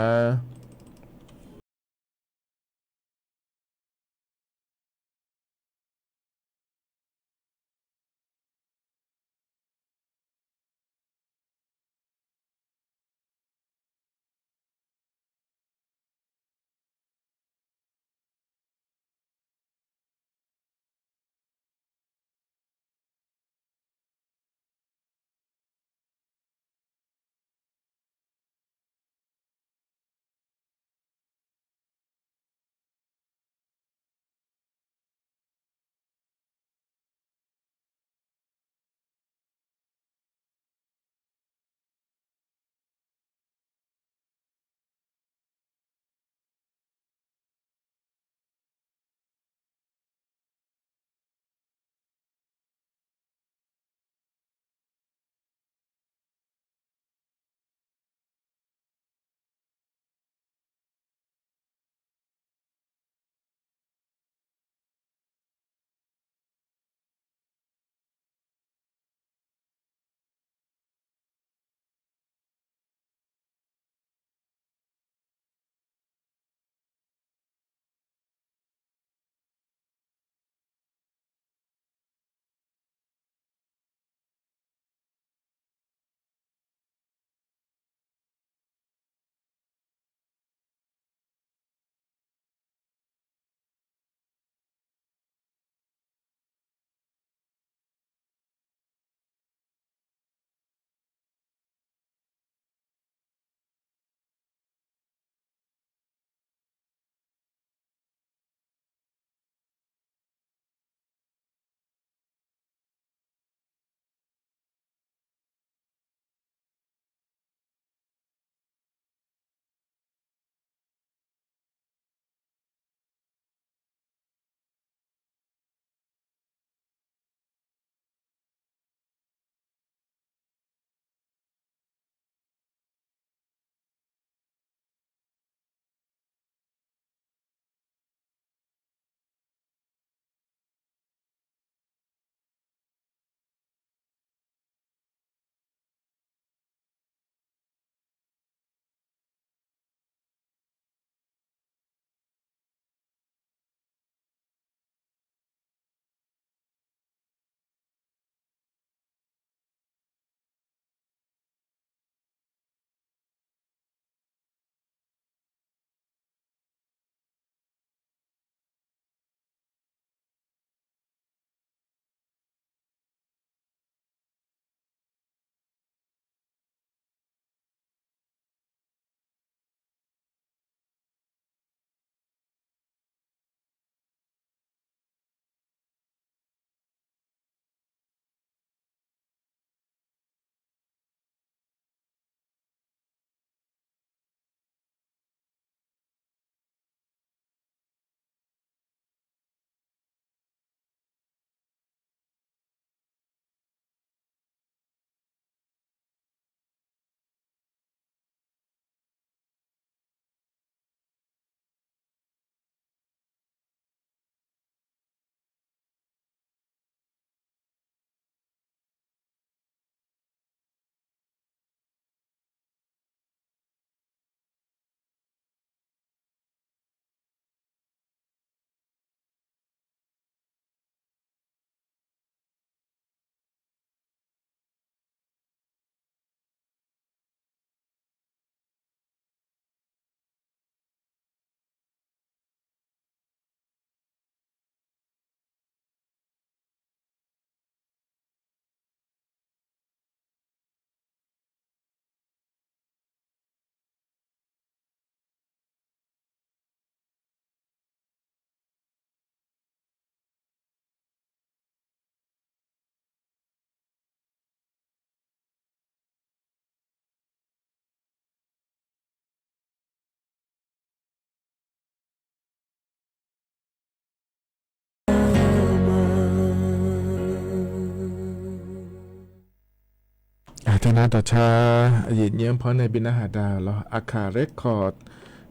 Teunav dawqcar, aqyuif nyir-anr paw nae bi narhaq da-euq lawr, Aqkaq Record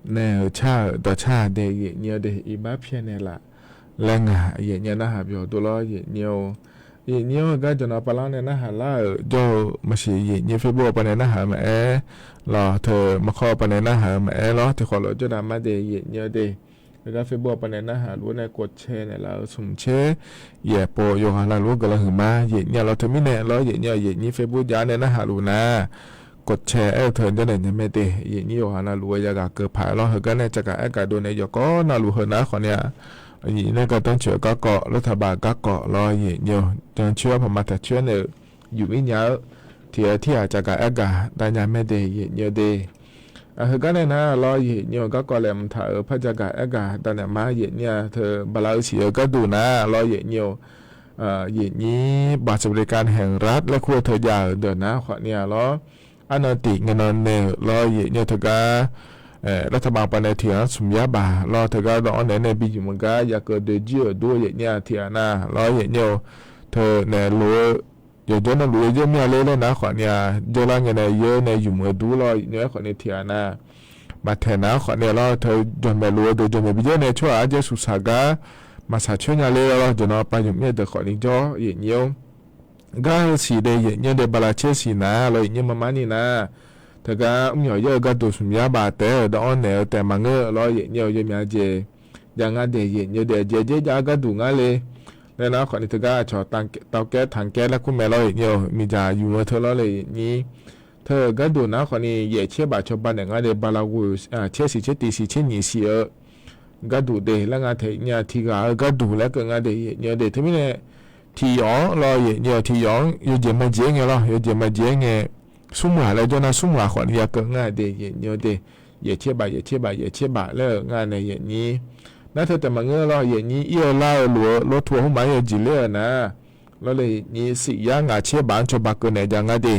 nae-euq car-euq dawqcar de, aqyuif nyir-eu de, iqbax pyaeqnaeq laf laer ngaq aqyuif nyir-anr narhaq byawq dov lawr, aqyuif nyir-or. Aqyuif nyir-anr heugar jawqnan pavlar nae narhaq lar-euq jawr-eu maqsiq, aqyuif nyir Facebook-eu paw nae narhaq-eu maqaer, lawq teu maqkawr-eu paw nae narhaq-eu maqaer lawr, tiqkhawf lof jawrdav mar de, aqyuif nyir-eu de. Heugar Facebook-eu paw nae narhaq luf-anr nae กดแชร์ naeqlaf-eu smq tser yaeq pov yawqghaq navluf-anr guiqlanq huiqma, aqyuif nyir-a lawr. Teumirnae lawr, aqyuif nyir-eu, aqyuif nyir Facebook jav nae narhaq luf nar, กดแชร์ aer-eu teu janrnaeq nya mae de, aqyuif nyir yawqghaq navluf-eu yaghaq keuv paq-aer lawr. Heugar nae tsaqgaq aergaq dov nae yawqkawv navluf heu nar khawf ni-a, aqyuif nyir nae gardanr tsoeq-eu garkawv, lawrtaq baf garkawv lawr, aqyuif nyir-or, jancoer-awr paqma taq coer nae-euq yufmir nya-eu tiq-aer tirghaq tsaqgaq aergaq dav nya mae de, aqyuif nyir-eu de. Heugar nae nar lawr, aqyuif nyir-or, garkawv laeqhmq taq-euq par tsaqgaq aergaq dav naeq ma, aqyuif nyir-a teu bala-eu siq-eu gharduq nar lawr, aqyuif nyir-or, aqyuif nyir บัตรสวัสดิการแห่งรัฐ laer kur-eu teu jav-euq deuq nar khawf ni-a lawr, arnan tiq ngae nan nae-euq lawr, aqyuif nyir-or, teugar lawrtaq baf paw nae tiq-anr smq yar baq lawr, teugar dawv-anr naeq-aer nae bi yuf meuq gar yakeuv doe jir-euq dur, aqyuif nyir-a tiq ghaq nar lawr, aqyuif nyir-or, teu naeq lof-eu yawqjawr navluf-eu yaer mir-a ler laer nar khawf ni-a, jawrlar ngae nae yaer nae yuf meuq-eu dur lawr, aqyuif nyir-or, aerkhawf ni tiq ghaq nar maqtaeq nar khawf ni lawr, teu jawqmaeq lof-eu deuq jawqmaeq bi yaer nae tsawrhaq arjaer suqsaq gar maqsaq coer nya ler lawr, jawqnan pav yuf mir-eu deuq khawf ni jawr, aqyuif nyir-or. Gar heu siq de, aqyuif nyir-or de, bala caer siq nar lawr, aqyuif nyir mar mar ni nar, teugar mr myawq yaer-eu gharduq smq yar baq taef-aer-euq dawv-anr naeq-eu taef maqngeur lawr, aqyuif nyir-or, yawmyaq jeq jav ngar de, aqyuif nyir-or de, aqjeq jaer jav-eu gharduq ngar le laer nar khawf ni, teugar aqcawq tawv kaer tanq kaer laer kur mae lawr, aqyuif nyir-or, miqdzaq yuf-eu teu lawr le, aqyuif nyir. Teu-euq gharduq nar khawf ni yaef caer baf cawba naeq ngar de, bala ghoeq caer siq caer tiq siq caer nyiq siq-eu gharduq de laer nga taef nyir-a, tiq ghaq-eu gharduq laer keuv ngar de, aqyuif nyir-or de. Teumirnae tiq yawf-anr lawr, aqyuif nyir-or, tiq yawf-anr yawjeq majeq-aer ngae lawr, yawjeq majeq-aer ngae, smrmuiq-aq laer jawr nar, smrmuiq-aq khawf ni yakeuv ngar de, aqyuif nyir-or de. Yaef caer baf, yaef caer baf, yaef caer baf laer-euq ngar nae, aqyuif nyir. Nar teu taef maqngeur lawr, aqyuif nyir ir-eu lar-eu lof-eu lawr, tov-awq hmr maf-anr yawjeq ler-euq nar lawr le, aqyuif nyir, siq yar ngaq caer baf-anr cawba keuv naeq jav ngar de.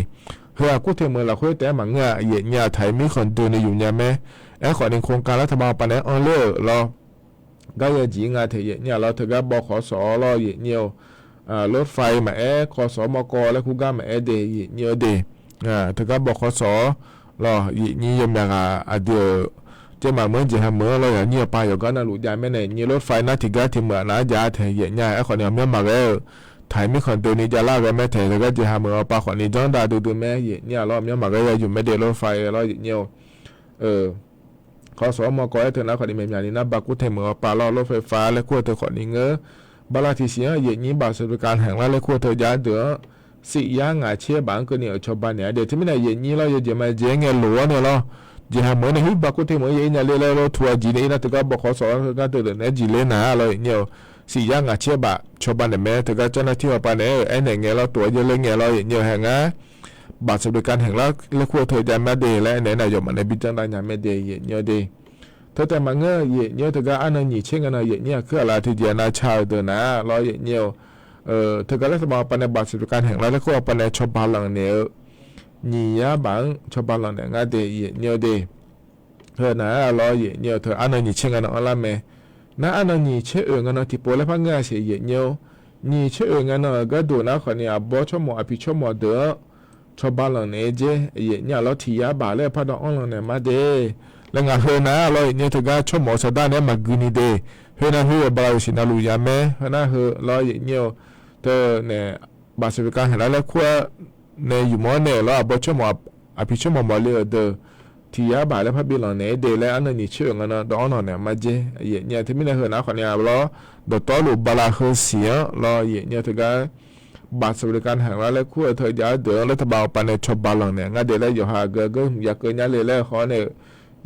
Heu-aq kur teq meuq lafkhoer taef-aer maqngeur-a, aqyuif nyir-a, ไทย มีคอนโด nae yuf nya mae. Aerkhawf ni โครงการ lawrtaq baf paw nae-aer anr ler-euq lawr, gar ya jeq nga taef, aqyuif nyir-a lawr, teugar bawkhawf sawq-awr lawr, aqyuif nyir-or, รถไฟ maqaer, ขสมก laer kur gar maqaer de, aqyuif nyir-or de. Teugar bawkhawf sawq-awr lawr, aqyuif nyir yawmyaq ghaq aqdui-euq jaermaf meuq-anr jeqha meuq-anr lawr, yawnyir yawpav yawqgar navluf jav mae nae, aqyuif nyir รถไฟ nar tiqgar tiq meuq-aq nav-aer jav taef, aqyuif nyir-a. Aerkhawf ni aqmyanr maqghae-eu ไทย มีคอนโด ni javlar ghae mae taef, teugar jeqha meuq-awr pav khawf ni janr dav duidui mae, aqyuif nyir-a lawr, aqmyanr maqghae ya yuf mae de, รถไฟ lawr, aqyuif nyir-or. ขสมก aer teu nar khawf ni maeqmyaq ni nar baqkur tae meuq-awr pav lawr, รถไฟฟ้า laer kur-eu teu khawf ni ngeur. Bala tiqsiq-anr aqyuif nyir บัตรสวัสดิการแห่งรัฐ laer kur-eu teu jav-aer deuq-anr, siq yar ngaq caer baf-anr keuvni euq cawba naeq-a de. Teumirnae aqyuif nyir lawr, yawjeq majeq-aer ngae lof-awr nae lawr, jeqha meuq-anr nae hir baqkur tae meuq-anr yaer nya ler laer lawr, tov-a jeq nae ir nar teugar bawkhawf sawq-awr, heugar deuq deuq naeq-aer jeq ler nar lawr, aqyuif nyir-or, siq yar ngaq caer baf cawba naeq mae. Teugar เจ้าหน้าที่ awr pav naeq-aer-euq aernaeq ngae lawr, tov-awr yaer ler ngae lawr, aqyuif nyir-or, hae ngar บัตรสวัสดิการแห่งรัฐ laer kur-eu teu jav mae de laer aernaeq-aer nae yawf maf nae bi janr dav nya mae de, aqyuif nyir-or de. Teu taef maqngeur, aqyuif nyir-or, teugar arnan nyiq caer ngae nan, aqyuif nyir-aq, kuir aqlaf tiqjeq nav ca-euq deuq nar lawr, aqyuif nyir-or, teugar lawrtaq baf paw nae บัตรสวัสดิการแห่งรัฐ laer kur-eu paw nae cawba lanq naeq-eu nyiq yar baf-anr cawba lanq naeq ngar de, aqyuif nyir-or de. Heu nar-a lawr, aqyuif nyir-or, teu arnan nyiq caer ngae nan anrlar mae. Nar arnan nyiq caer oeq ngae nan tiqpov laer par ngeur-a siq, aqyuif nyir-or. Nyiq caer oeq ngae nan-euq gharduq nar khawf ni aqbawr tsawrmawq aqpiq tsawrmawq deuq-anr cawba lanq naeq-aer jaer, aqyuif nyir-a lawr, tiq yar baf laer par dawv-anr lanq naeq ma de laer ngaq heu nar-a lawr, aqyuif nyir-or, teugar tsawrmawq-eu saqdar naeq-aer maqgui ni de. Khoernar khoer-eu bala-euq siqnav luf ya mae. Khoernar heu lawr, aqyuif nyir-or, teu nae บัตรสวัสดิการแห่งรัฐ laer kur-a nae yufmawr nae-euq lawr, aqbawr tsawrmawq aqpiq tsawrmawq mawqle-euq deuq tiq yar baf laer par bi lanq naeq-aer de laer arnan nyiq caer oeq ngae nan dawv-anr lanq naeq ma jaer, aqyuif nyir-a. Teumirnae heu nar khawf ni-a lawr, dawqtawvluf bala heu siq-anr lawr, aqyuif nyir-or, teugar บัตรสวัสดิการแห่งรัฐ laer kur-eu teu jav-eu deuq-anr lawrtaq baf paw nae cawba lanq naeq ngar de laer yawqha geu geu hmq ya keuv nya le laer haw-awr nae-euq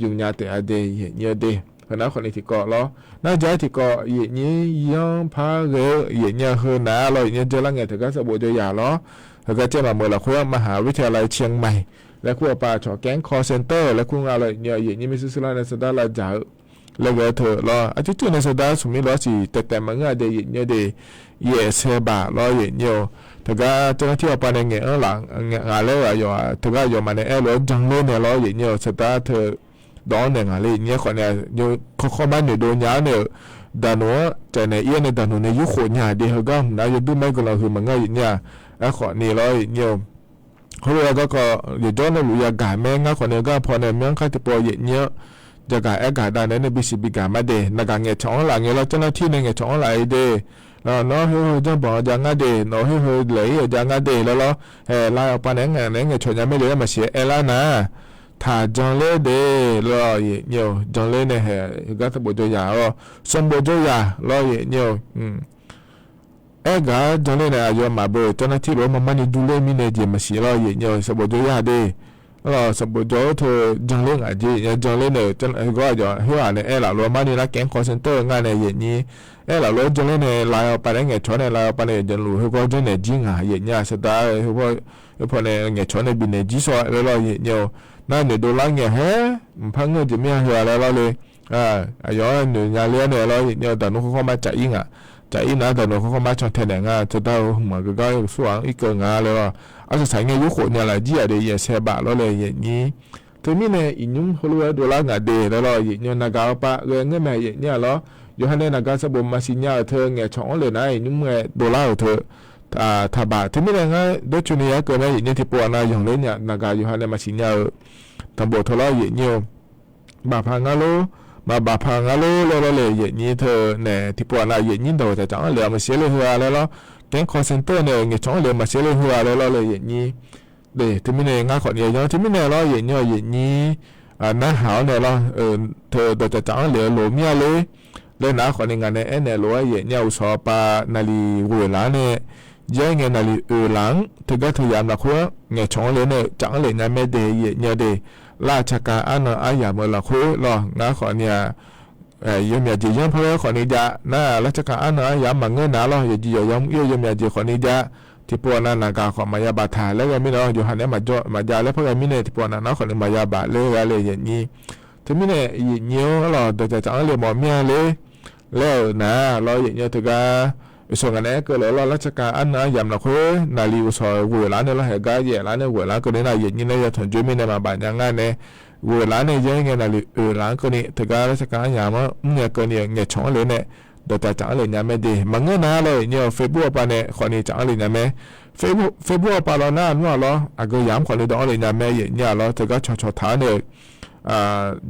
yuf nya taef-a de, aqyuif nyir-or de. Heu nar khawf ni tiqkawv lawr, nar ja-aer tiqkawv, aqyuif nyir yanr par ghae-eu, aqyuif nyir-a, heu nar-a lawr, aqyuif nyir-or, jawrlar ngae teugar sanqbof jaw yaq lawr. Heugar caer maqmeuq lafkhoer-anr มหาวิทยาลัยเชียงใหม่ laer kur-eu paw cawq kaer-anr call center laer kur nga lawr, aqyuif nyir-or, aqyuif nyir maershuir shuir lar nae saqdar lavdzaq-eu laer ghae-eu teu lawr, aqcuir cuir nae saqdar smq mir lof-aer siq taef taef maqngeur-a de, aqyuif nyir-or de. Yaef sae baq lawr, aqyuif nyir-or, teugar เจ้าหน้าที่ awr paw nae ngaeq-anr laf ngaq laer-eu aqyawf-aq, teugar aqyawfmaf nae aer lof-aer janler nae lawr, aqyuif nyir-or, saqdar teu dawv-anr naeq ngaq le, aqyuif nyir-aer khawf ni-a, kawrkawr mar noeqdov nya-awr nae-euq daqnoq-anr caevnaeq ir-awr nae daqnoq nae yurkhof nya de, heugar hmq nar yawdur mar-aer guiqlanq huiq maqngeur, aqyuif nyir-a. Aerkhawf ni lawr, aqyuif nyir-or, Heulof-aer garkawv yawqjawr navluf yagaq mae. Ngar khawf nae gar paw nae myanr kar tiqpov yaeqnyir-anr jagaq aergaq dav naeq-aer nae bisiq bigaq ma de. Naqgaq ngaeqcawq-anr laf ngae lawr, เจ้าหน้าที่ nae ngaeqcawq-anr laf-aer de. Nawq-anr heuheu janrbanq-eu jav ngar de, nawq-eu heuheu laeq-ir-euq jav ngar de laer lawr. Haeq lav-eu pav naeq-aer ngaeqcawq nya mae le-aer maqsiq aerlar nar, taq janler de laer lawr yaeqnyir-eu. Janler nae haeq heugar sanqbof jawr yaq-awr, sanqbof jawr yaq lawr yaeqnyir-eu. Aergaq-anr janler nae aqyawfmaf beu เจ้าหน้าที่ lof-aer marmarni durler mirnae jeq maqsiq lawr yaeqnyir-eu. Sanqbof jawr yaq de. Arlawq sanqbof jawr-eu teu janler ngaq jeq ya janler nae-euq gawr aqyawf khoer-aq nae aerlaf lof-aer marni lar แก๊ง call center-eu ngar nae yaeqnyir aerlaf lof-aer janler nae lav-eu pav naeq-aer ngaeqcawq nae lav-eu pav nae yawqjeq luf heugar janrnaeq jir ngaq yaeqnyir-aq saqdaq-eu heupaw nae ngaeqcawq nae bifnaeq jir sawr laer lawr yaeqnyir-eu. Nar noeqdov lar ngae haer mqpar ngeur-eu jeq mir-a heu-a laer lawr le. Aqyawf-anr noeq nya ler-awr nae lawr yaeqnyir-eu daqnmr khawr khawr mar caf-ir ngaq. Caf-ir nar daqnmr khawr khawr mar can tae naeq nga. Saqdaq-eu hmq-aq geugar yawsur-aq-anr irkeuv nga laer lawr. Arsaq saq ngae yurkhof nya laf jir-aq de yaeqsae baf lawr le yaeqnyir. Teumirnae iqnymr heulof-aer dovlar ngaq de laer lawr yaeqnyir-eu. Naqgaq-eu pav ghae ngeur mae yaeqnyir-aq lawr. Yawqha nae naqgaq sanqbof maqsiq nya-euq teu ngaeqcawq-anr le nar iqnymr ghae dovlar-euq teu taqbaq. Teumirnae ngar dawrcoeni yar keuv nar yaeqnyir tiqpov-aq nav yanqler nya naqgaq yawqha nae maqsiq nya-eu tanqbof teu lawr yaeqnyir-eu. Bafpaq ngar lor, maqbafpaq ngar lor laer lawr le yaeqnyir teu nae tiqpov-aq nav yaeqnyir dawq caqcaf-anr le-a maqsiq le heu-a laer lawr. แก๊ง call center nae-euq ngaeqcawq-anr le maqsiq le heu-a laer lawr le yaeqnyir. De teumirnae ngar khawfni yanr teumirnae lawr yaeqnyir-eu yaeqnyir narhaq-awr nae lawr, teu dawq caqcaf-anr le-eu loq mir-a ler. Laer nar khawfni ngaq nae aernaeq lof-aer yaeqnyir-a uqshawq pav naqliq ghoeq laf-anr nae, yaer ngae naqliq oeq laf-anr teugar teu yamq lafkhoer-anr ngaeqcawq-anr le nae caf-anr le nya mae de yaeqnyir-eu de. Lar caqkaq arnan aryamq-eu lafkhoer lawr ngar khawfni-aq, yawmyaq jeq yanr par ghae khawfni jav nar lar caqkaq arnan aryamq maqngeur nar lawr yawqjeq yawq yamr ir-eu yawmyaq jeq khawfni jav. Tiqpov-aq nav naqgaq khawf maqya baftaq laer ghae mirnae-awr yawqha nae maqjav laer par ghae mirnae tiqpov-aq nav nar khawfni maqya baf ler gha le yaeqnyir. Teumirnae yaeqnyir-anr lawr dawq caqcaf-anr le mawf mir-a ler. Laer-euq nar lawr yaeqnyir-eu teugar uqshawq ngaq nae aerkeuv le-awr lawr lar caqkaq arnan aryamq lafkhoer naqliq uqshawq ghoeq laf-anr nae lawr haeq gar yaeq laf-anr nae ghoeq laf-anr keuvni nar yaeqnyir nae ya tanqjoe mirnae maqbaf nya ngar nae ghoeq laf-anr nae yaer ngae naqliq oeq laf-anr keuvni teugar lar caqkaq aryamq-anr mrnya keuvni-eu ngaeqcawq-anr le nae dawq caqcaf-anr le nya mae de. Maqngeur nar lawr yaeqnyir-eu Facebook-awr pav nae khawfni caf-anr le nya mae. Facebook-awr pav lawr nar aqnmr-aq lawr aqgeu yamq-anr khawfni dawq-anr le nya mae yaeqnyir-aq lawr teugar cawqcawq taq-anr nae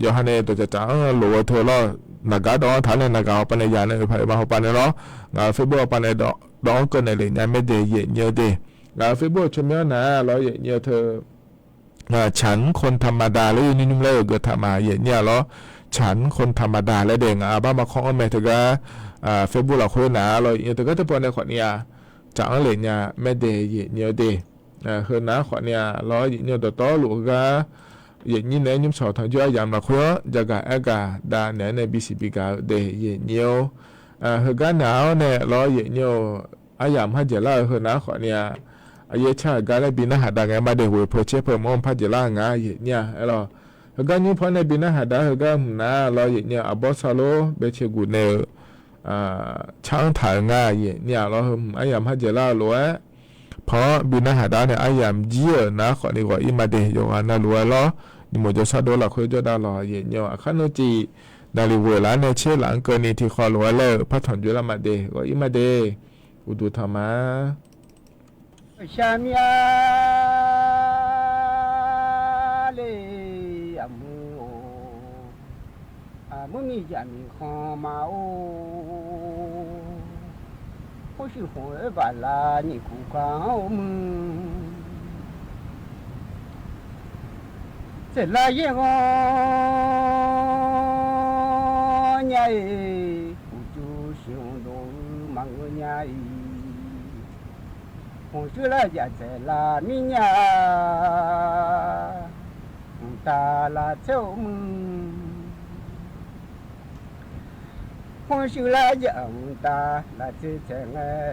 yawqha nae dawq caqcaf-anr lof-eu teu lawr naqgaq dawq-anr taq-anr nae naqgaq-awr pav nae ya nae oeq paq oeq ma haw pav nae lawr. Ngaq-euq Facebook-awr pav nae dawq-anr keuvnaeq le nya mae de yaeqnyir-eu de. Ngaq-euq Facebook-eu tsawrmyanr nar lawr yaeqnyir-eu teu ฉันคนธรรมดา laer yaeqnyir nymr laer-euq geuq taq ma yaeqnyir-aq lawr. ฉันคนธรรมดา laer de ngaq-aq bar ma kawr-anr mae teugar Facebook lafkhoer nar lawr yaeqnyir-eu teugar teupov nae khawfni-aq caf-anr le nya mae de yaeqnyir-eu de. Heu nar khawfni-aq lawr yaeqnyir-eu dawqtawvluf heugar yaeqnyir naeq-aer nymr shawq tanqjoe aryamq lafkhoer-anr jagaq aergaq dav naeq-aer nae bisiq bigaq-eu de yaeqnyir-or. Heugar nar-awr nae lawr yaeqnyir-eu aryamq har jeq lar-eu heu nar khawfni-aq aqyaer car-euq gar laer bi narhaq dav ngae ma de ghoeq peu caer peu mawr par jeq lar-eu nga yaeqnyir-a aer lawr. Heugar nymr paw nae bi narhaq dav heugar hmq nar lawr yaeqnyir-eu aqbawr sar lor bae cae guq nae-eu car-anr taq-euq nga yaeqnyir-aq lawr heu hmq aryamq har jeq lar-eu lof-aer paw-anr bi narhaq dav nae aryamq jir-euq nar khawfni ghawq-ir ma de yawqghaq navluf-aer lawr. Nymq-mawq jawrshar dov lafkhoer jawrdav lawq yaeqnyir-eu aqkar nmr civ naqliq ghoeq laf-anr nae tser laf-anr keuvni tiqkhaw lof-aer laer-euq par tanqjoe lar ma de ghawq-ir ma de. Uqduq tanq ma. Shaqmir-a le, aqmuir-or, aqmuir miqjaq miqkhanq ma-or, khoershuif khof-aer baflar nyiq kuq kaq-anr-or muir, tsaeqlar yaer ghanr nya-iq, uqduq siqhmq dov-eu maqngeur nya-iq, khoershuif lar jaq tsaeqlar mir nya, mqtav lavtser-or muir, khoershuif lar jaq mqtav lavtser tsaeq ngae,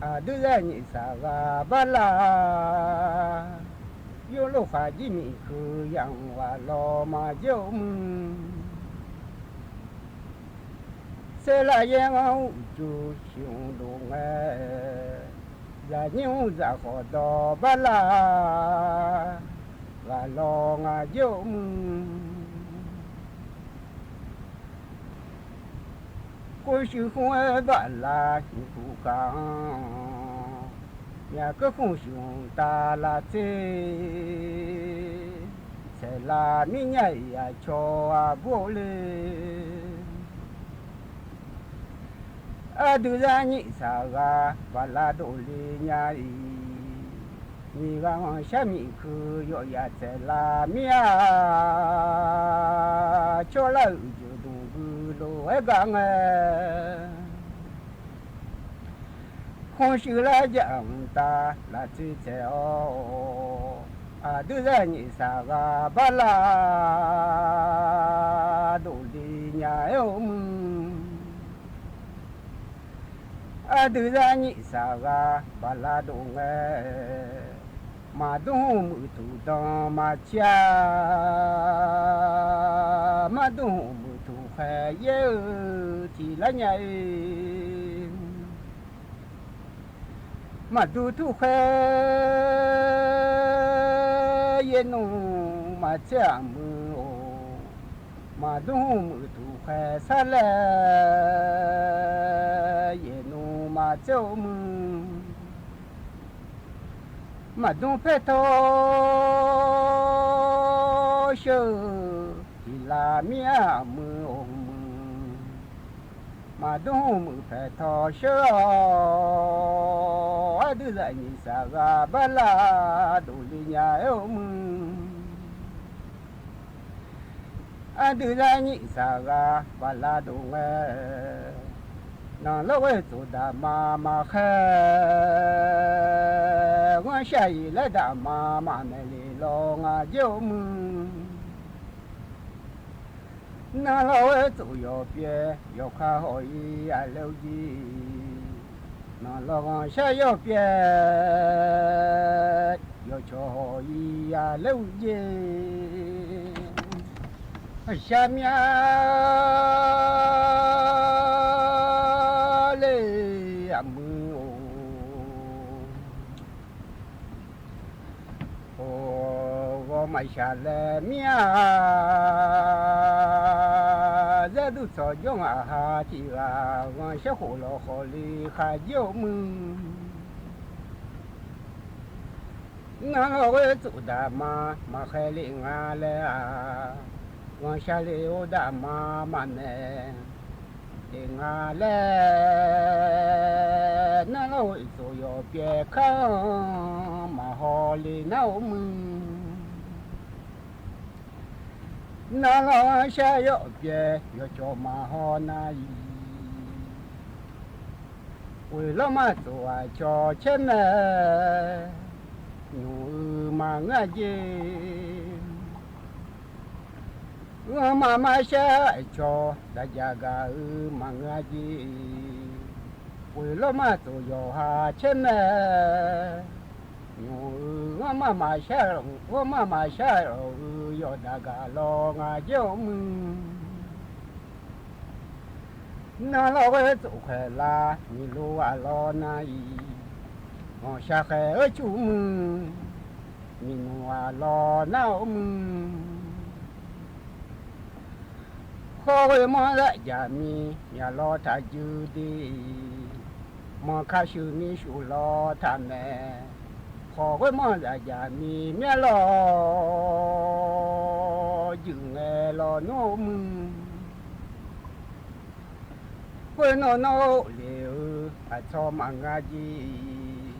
aqdui zar nyiq saqghaq bar lar, yawlof khaq jir miqkeuv yamq ghaq lawq maqjir-or muir, saerlar yaer ghanr uqduq siqhmq dov ngae, zaqnyir mr zaq khawf dawq bar lar, ghaq lawq ngaq jir-or muir, khoershuif khof-aer baflar nyiq kuq kaq-anr, Myaq keuv khmr shuif-anr taf lavtser, saeqlav mirnya-iq aqcawq aqbur-awr le. Aqdui zar nyif saqghaq baqlav dovle nya-iq, nyiq ghaq-anr shar miq keuv yawf yaf tsaeq lav mir-a, tsawrlar-euq uqduq dmq gui lof-aer gar ngae. Khmr shuif lar jaq-anr taf lavtser tsaeq-awr, aqdui zar nyif saqghaq baqlav dovle nya-aer-euq muiq. Aqdui zar nyif saqghaq baqlav dov ngae, maqdmr hmq muiqtuq dan maqtser-a, maqdmr hmq muiqtuq khaeq yaer-eu tiq lar nya-iq. Maqdur turkhaer yaernmr maqtser-aq muiq-or, maqdmr hmq muiqtuq khaeq sar laer yaernmr maqtser-euq muiq. Maqdmr paertawr sheur-eu tiq lar mir-a muiq-or muiq. Maqdmr hmq muiq paertawr sheur-awr, aqdui zar nyif saqghaq baqlav dovle nya-aer-euq muiq. Aqdui zar nyif saqghaq baqlav dov ngae, nanlawr ghoer tsof daqma maqkhaer, ghanrshaq-iq laer daqma maqmaeq le lawr ngaq jaer-euq muiq. Nanlawr ghoer tsof yawpyaev yawkaq haw-ir-a laer-eu jeq, nanlawr ghanrshaq yawpyaev yawcawq haw-ir-a laer-eu jeq, shar mya le-aq muiq-or. Or, ghawrmaqshaq laer mir-a, zar dur tsawq jawr ngaq ha tiq ghaq ghanrshaq khof lawq khawf le khaq jir-euq muiq. Nanlawr ghoer tsof daqma maqkhaer le nga laer-aq, ghanrshaq le-or daqma maqmaeq le nga laer, nanlawr ghoer tsof yawpyaev kar-anr maqhaw le nar-euq muiq. Nanlawr ghanrshaq yawpyaev yawcawq maqhaw nar-iq, ghoeq lawrma tsof aqcawq caer mae, nymq-eu maqngeur-a jeq. Ghanrma marshar aqcawq daqjaq gaq-eu maqngeur-a jeq. Ghoeq lawrma tsof yawqha caer mae, nymq-eu ghanrma maqshar, ghanrma maqshar lawq-euq yawqdaq gaq lawr ngaq jaer-euq muiq. Nanlawr ghoer tsof khaeq lar miqlo ghaq lawr nar-iq, ghanrshaq khaeq-eu cuf muiq, miqnmq ghaq lawr nar-euq muiq. Khawr ghoer manr zaf jaq mir myaq lawr taq juir de, manq ka shuif mir shuif lawr taq mae. Khawr ghoer manr zaf jaq mir myar lawr juif ngae lawr nmr-eu muiq. Khoer nawr nawr-eu le-eu aqcawq maqngeur jeq,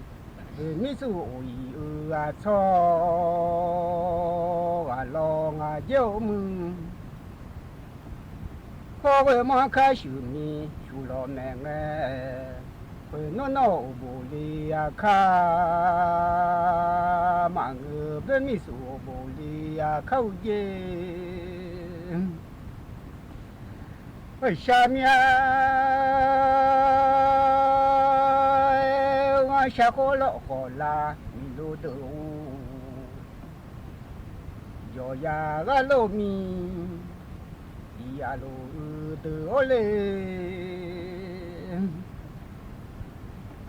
boeqmir tsuif of-iq-eu aqcawq ghaq lawr ngaq jaer-euq muiq. Khawr ghoer manr kar shuif mir shuif lawr maeq ngae, khoer nawr nawr-eu bof le aqkar maqngeur, boeqmir tsuif of bof le aqkar-eu jeq. Shar mya-aer ghanrshaq khawf lawr khawf lar miqlo deuq-or, jawqya ghar lor mir, iq yaf lof-eu deuq-awr le.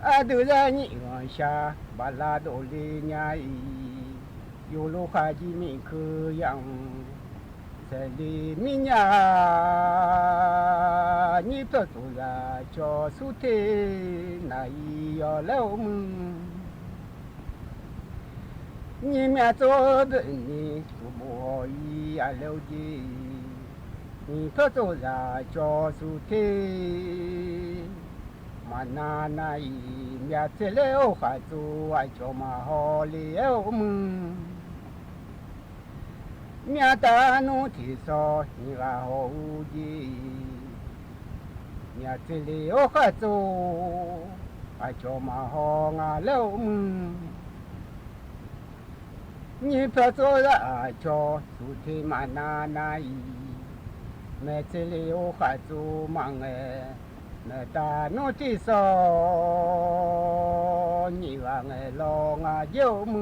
Aqdui zar nyif ghanrshaq baqla dovle nya-iq, yawlo khaqjir miqkeuv yamq saeqle mirnya, nyir pawr tsof zaq cawq sur te naq-iq yawq laer-euq muiq. Nyiq myaq tsov-eu deuq ni, uqbof haw-ir aqlaer-eu jeq, nyiq tawr tsov zaq cawq suq te. Maqnav nav-iq myaq tser ler-awr khaqtsov aqcawq maqhaw le-aer-eu mr. Myavtav nmr tiqsawq nyiq ghaq haw-eu jeq, myaq tser ler-awr khaqtsov aqcawq maqhaw nga laer-eu mr. Nyiq pyawq tsov zaq aqcawq suq te maqnav nav-iq, maeq tser ler-awr khaqtsov maqngaeq, maeqtav nmr tiqsawq nyiq ghaq ngaeq law nga jaer-eu mr.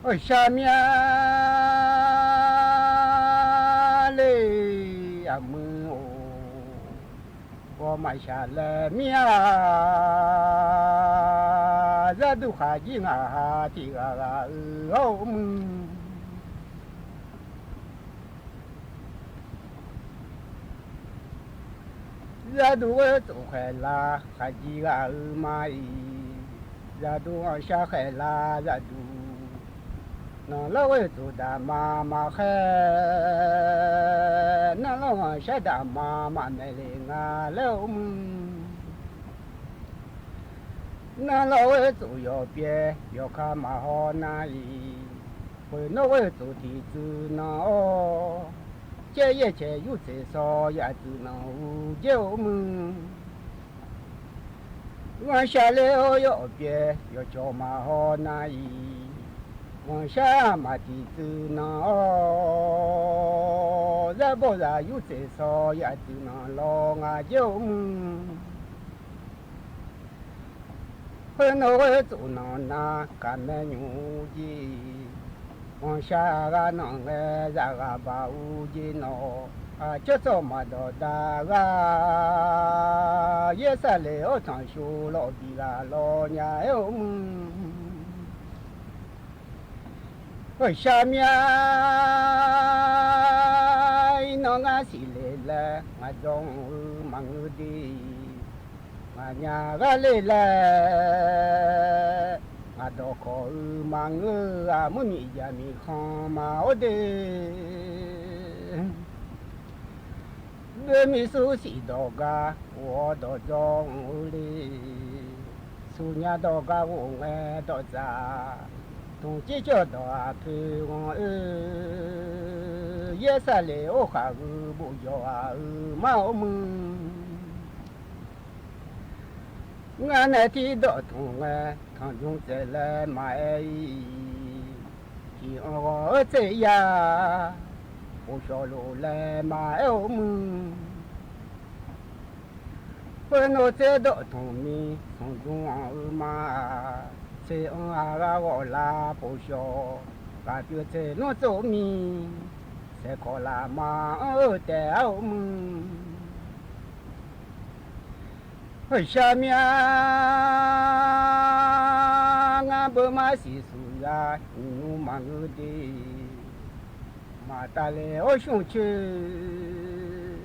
Ghawqshaq myar le, aqmuiq-or, ghawqmaqshaq laer mir-a, zarduq khaqjir ngaq ha tiq ghaq ghaq-eu hawr-eu mr. Zarduq ghoer tsof khaeqlav khaqjir ghaq-eu ma-iq, zarduq ghanqshaq khaeqlav zarduq, nanqlawr ghoer tsof daqma maqkhaer, nanqlawr ghanqshaq daqma maqmaeq le nga laer-eu mr. Nanqlawr ghoer tsof yawqpyaev yawqka maqhaw nav-iq, khoeq nawr ghoer tsof tiqtsuif nanq-awr, caer yaer caeq yurtseq saw yaf tsuif nanq-eu jaer-eu mr. Ghanqshaq ler-awr yawqpyaev yawqcawq maqhaw nav-iq, ghanqshaq maq tiqtsuif nanq-awr, zarbawr zaq yurtseq saw yaf tsuif nanq law nga jaer-eu mr. Khoernar ghoer tsof nanq nav kaqmae nymq-eu jeq, ghanqshaq ghaq nanq ngae zaqghaq baq-eu jeq nawq, aqcawq tsawq maqdawq da ghaq, yaer sar le-awr tanqshov lawq biq ghaq law nya-aer-eu mr. Ghawqshaq myar-ir, nawr ngar siqle laer ngaq dzawq-eu maqngeur de, ngaq nya ghar le laer ngaq dawqkawq-eu maqngeur, aqmur miqjaq miqkhanq maqawr de. Boermiq sur siq dawq gar ghof-awr dawq dzawq-eu le, sur nya dawq gar ghof ngae dawq dzaq, tmq cir cawv dawq-aq poeq ghanq-eu, yaer sar le-awr khaq-eu bof jawq ghaq-eu mar-awr mr. Ngar nae tiq dawq tmq ngae, tanqdzmq tsaev laer maqaer-ir, tiq anr ghawq-eu tser ya, bof shawq lof laer maqaer-eu mr. Khoernar tser dawq tmq mir smq dzmr anr-eu ma-aq, tser anr aqghaq ghawq lar bof shawq, ghaq pyeuf tser nmr tsov mir, saeqkawq laf ma anr-eu taef-aer-eu mr. Ghawqshaq myar-ir, ngar beu mar siq suq ya, nymq nymr maqngeur de, maqtav le-awr shmr coer,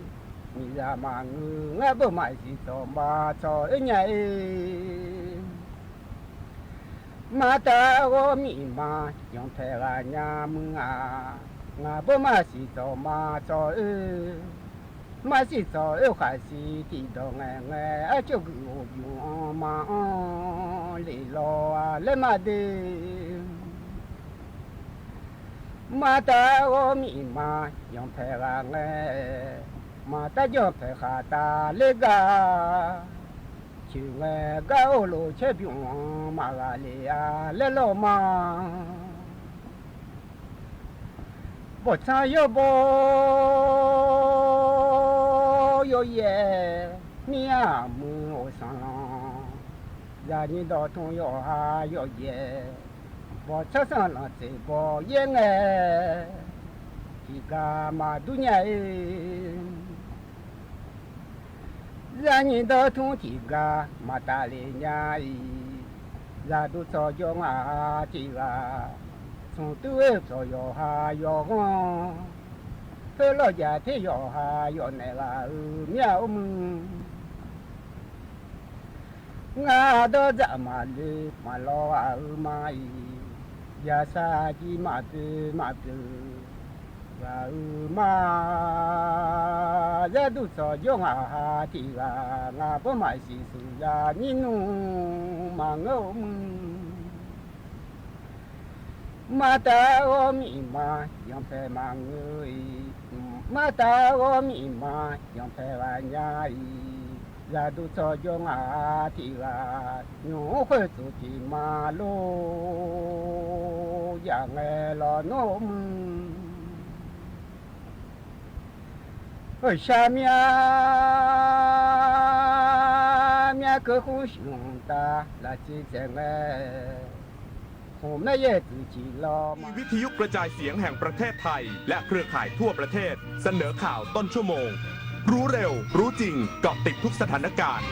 miqzaq maqngeur ngar beu mar siq tsawq ma tsawq-oer nya-ir. Maqtav ghawr miqma yanqpaeq ghaq nya mr-aq, ngaq beu mar siq tsawq ma tsawq-oer, mar siq tsawq-oer khaqsiq tiqdawq ngaeq ngae, arcawv guiq ghof bymq anr ma anr lef law-a laer ma de. Maqtav ghawr miqma yanqpaeq ghaq ngae, maqtav janrpaeq khaqtav ler gar, coeq ngae gar or lof caer bymq anr maqghaq lef-a laer lawr ma. Bawqtsanr yawbawr yawyaev, mir-aq muiq-euq sanqlanq, zaqnyiq dawqtmq yawqha yawyaev, bawqtsanr sanqlanq tseq baw yaer ngae, tiqghaq maqdur nya-ir. Zaqnyiq dawqtmq tiqghaq maqtaf lef nya-ir. Zaqduq tsawqjawr ngaq-a tiqghaq, smq tur-eu tsawq yawqha yawghanr, khoerlawr jaq ter yawqha yawqnaeq ghaq-euq mir-a or mr. Ngar dawrdzaq maqle maqlawr ghaq-eu ma-iq, yaqsaq jiv maqpoeq maqpoeq ghaq-eu ma. Yarduq tsawq jawr ngaq ha tiq ghaq, ngaq bawr maqsiq suqya nyir nmr maqngeur-eu mr. Martav ghawr miqma yanpaeq maqngeur-iq, martav ghawr miqma yanpaeq ghaq nya-iq, yaqduq tsawq jawr ngaq ha tiq ghaq, nymq-mr khoertsuq tiq ma lor, yaq ngae lawnmr-eu mr. Shar myav myav keuv khmr shmq tav lafciv dzaeq ngae, khmq maer yaer tsuif ciq lawr ma. วิทยุกระจายเสียงแห่งประเทศไทย และเครือข่ายทั่วประเทศ เสนอข่าวต้นชั่วโมง รู้เร็ว รู้จริง เกาะติดทุกสถานการณ์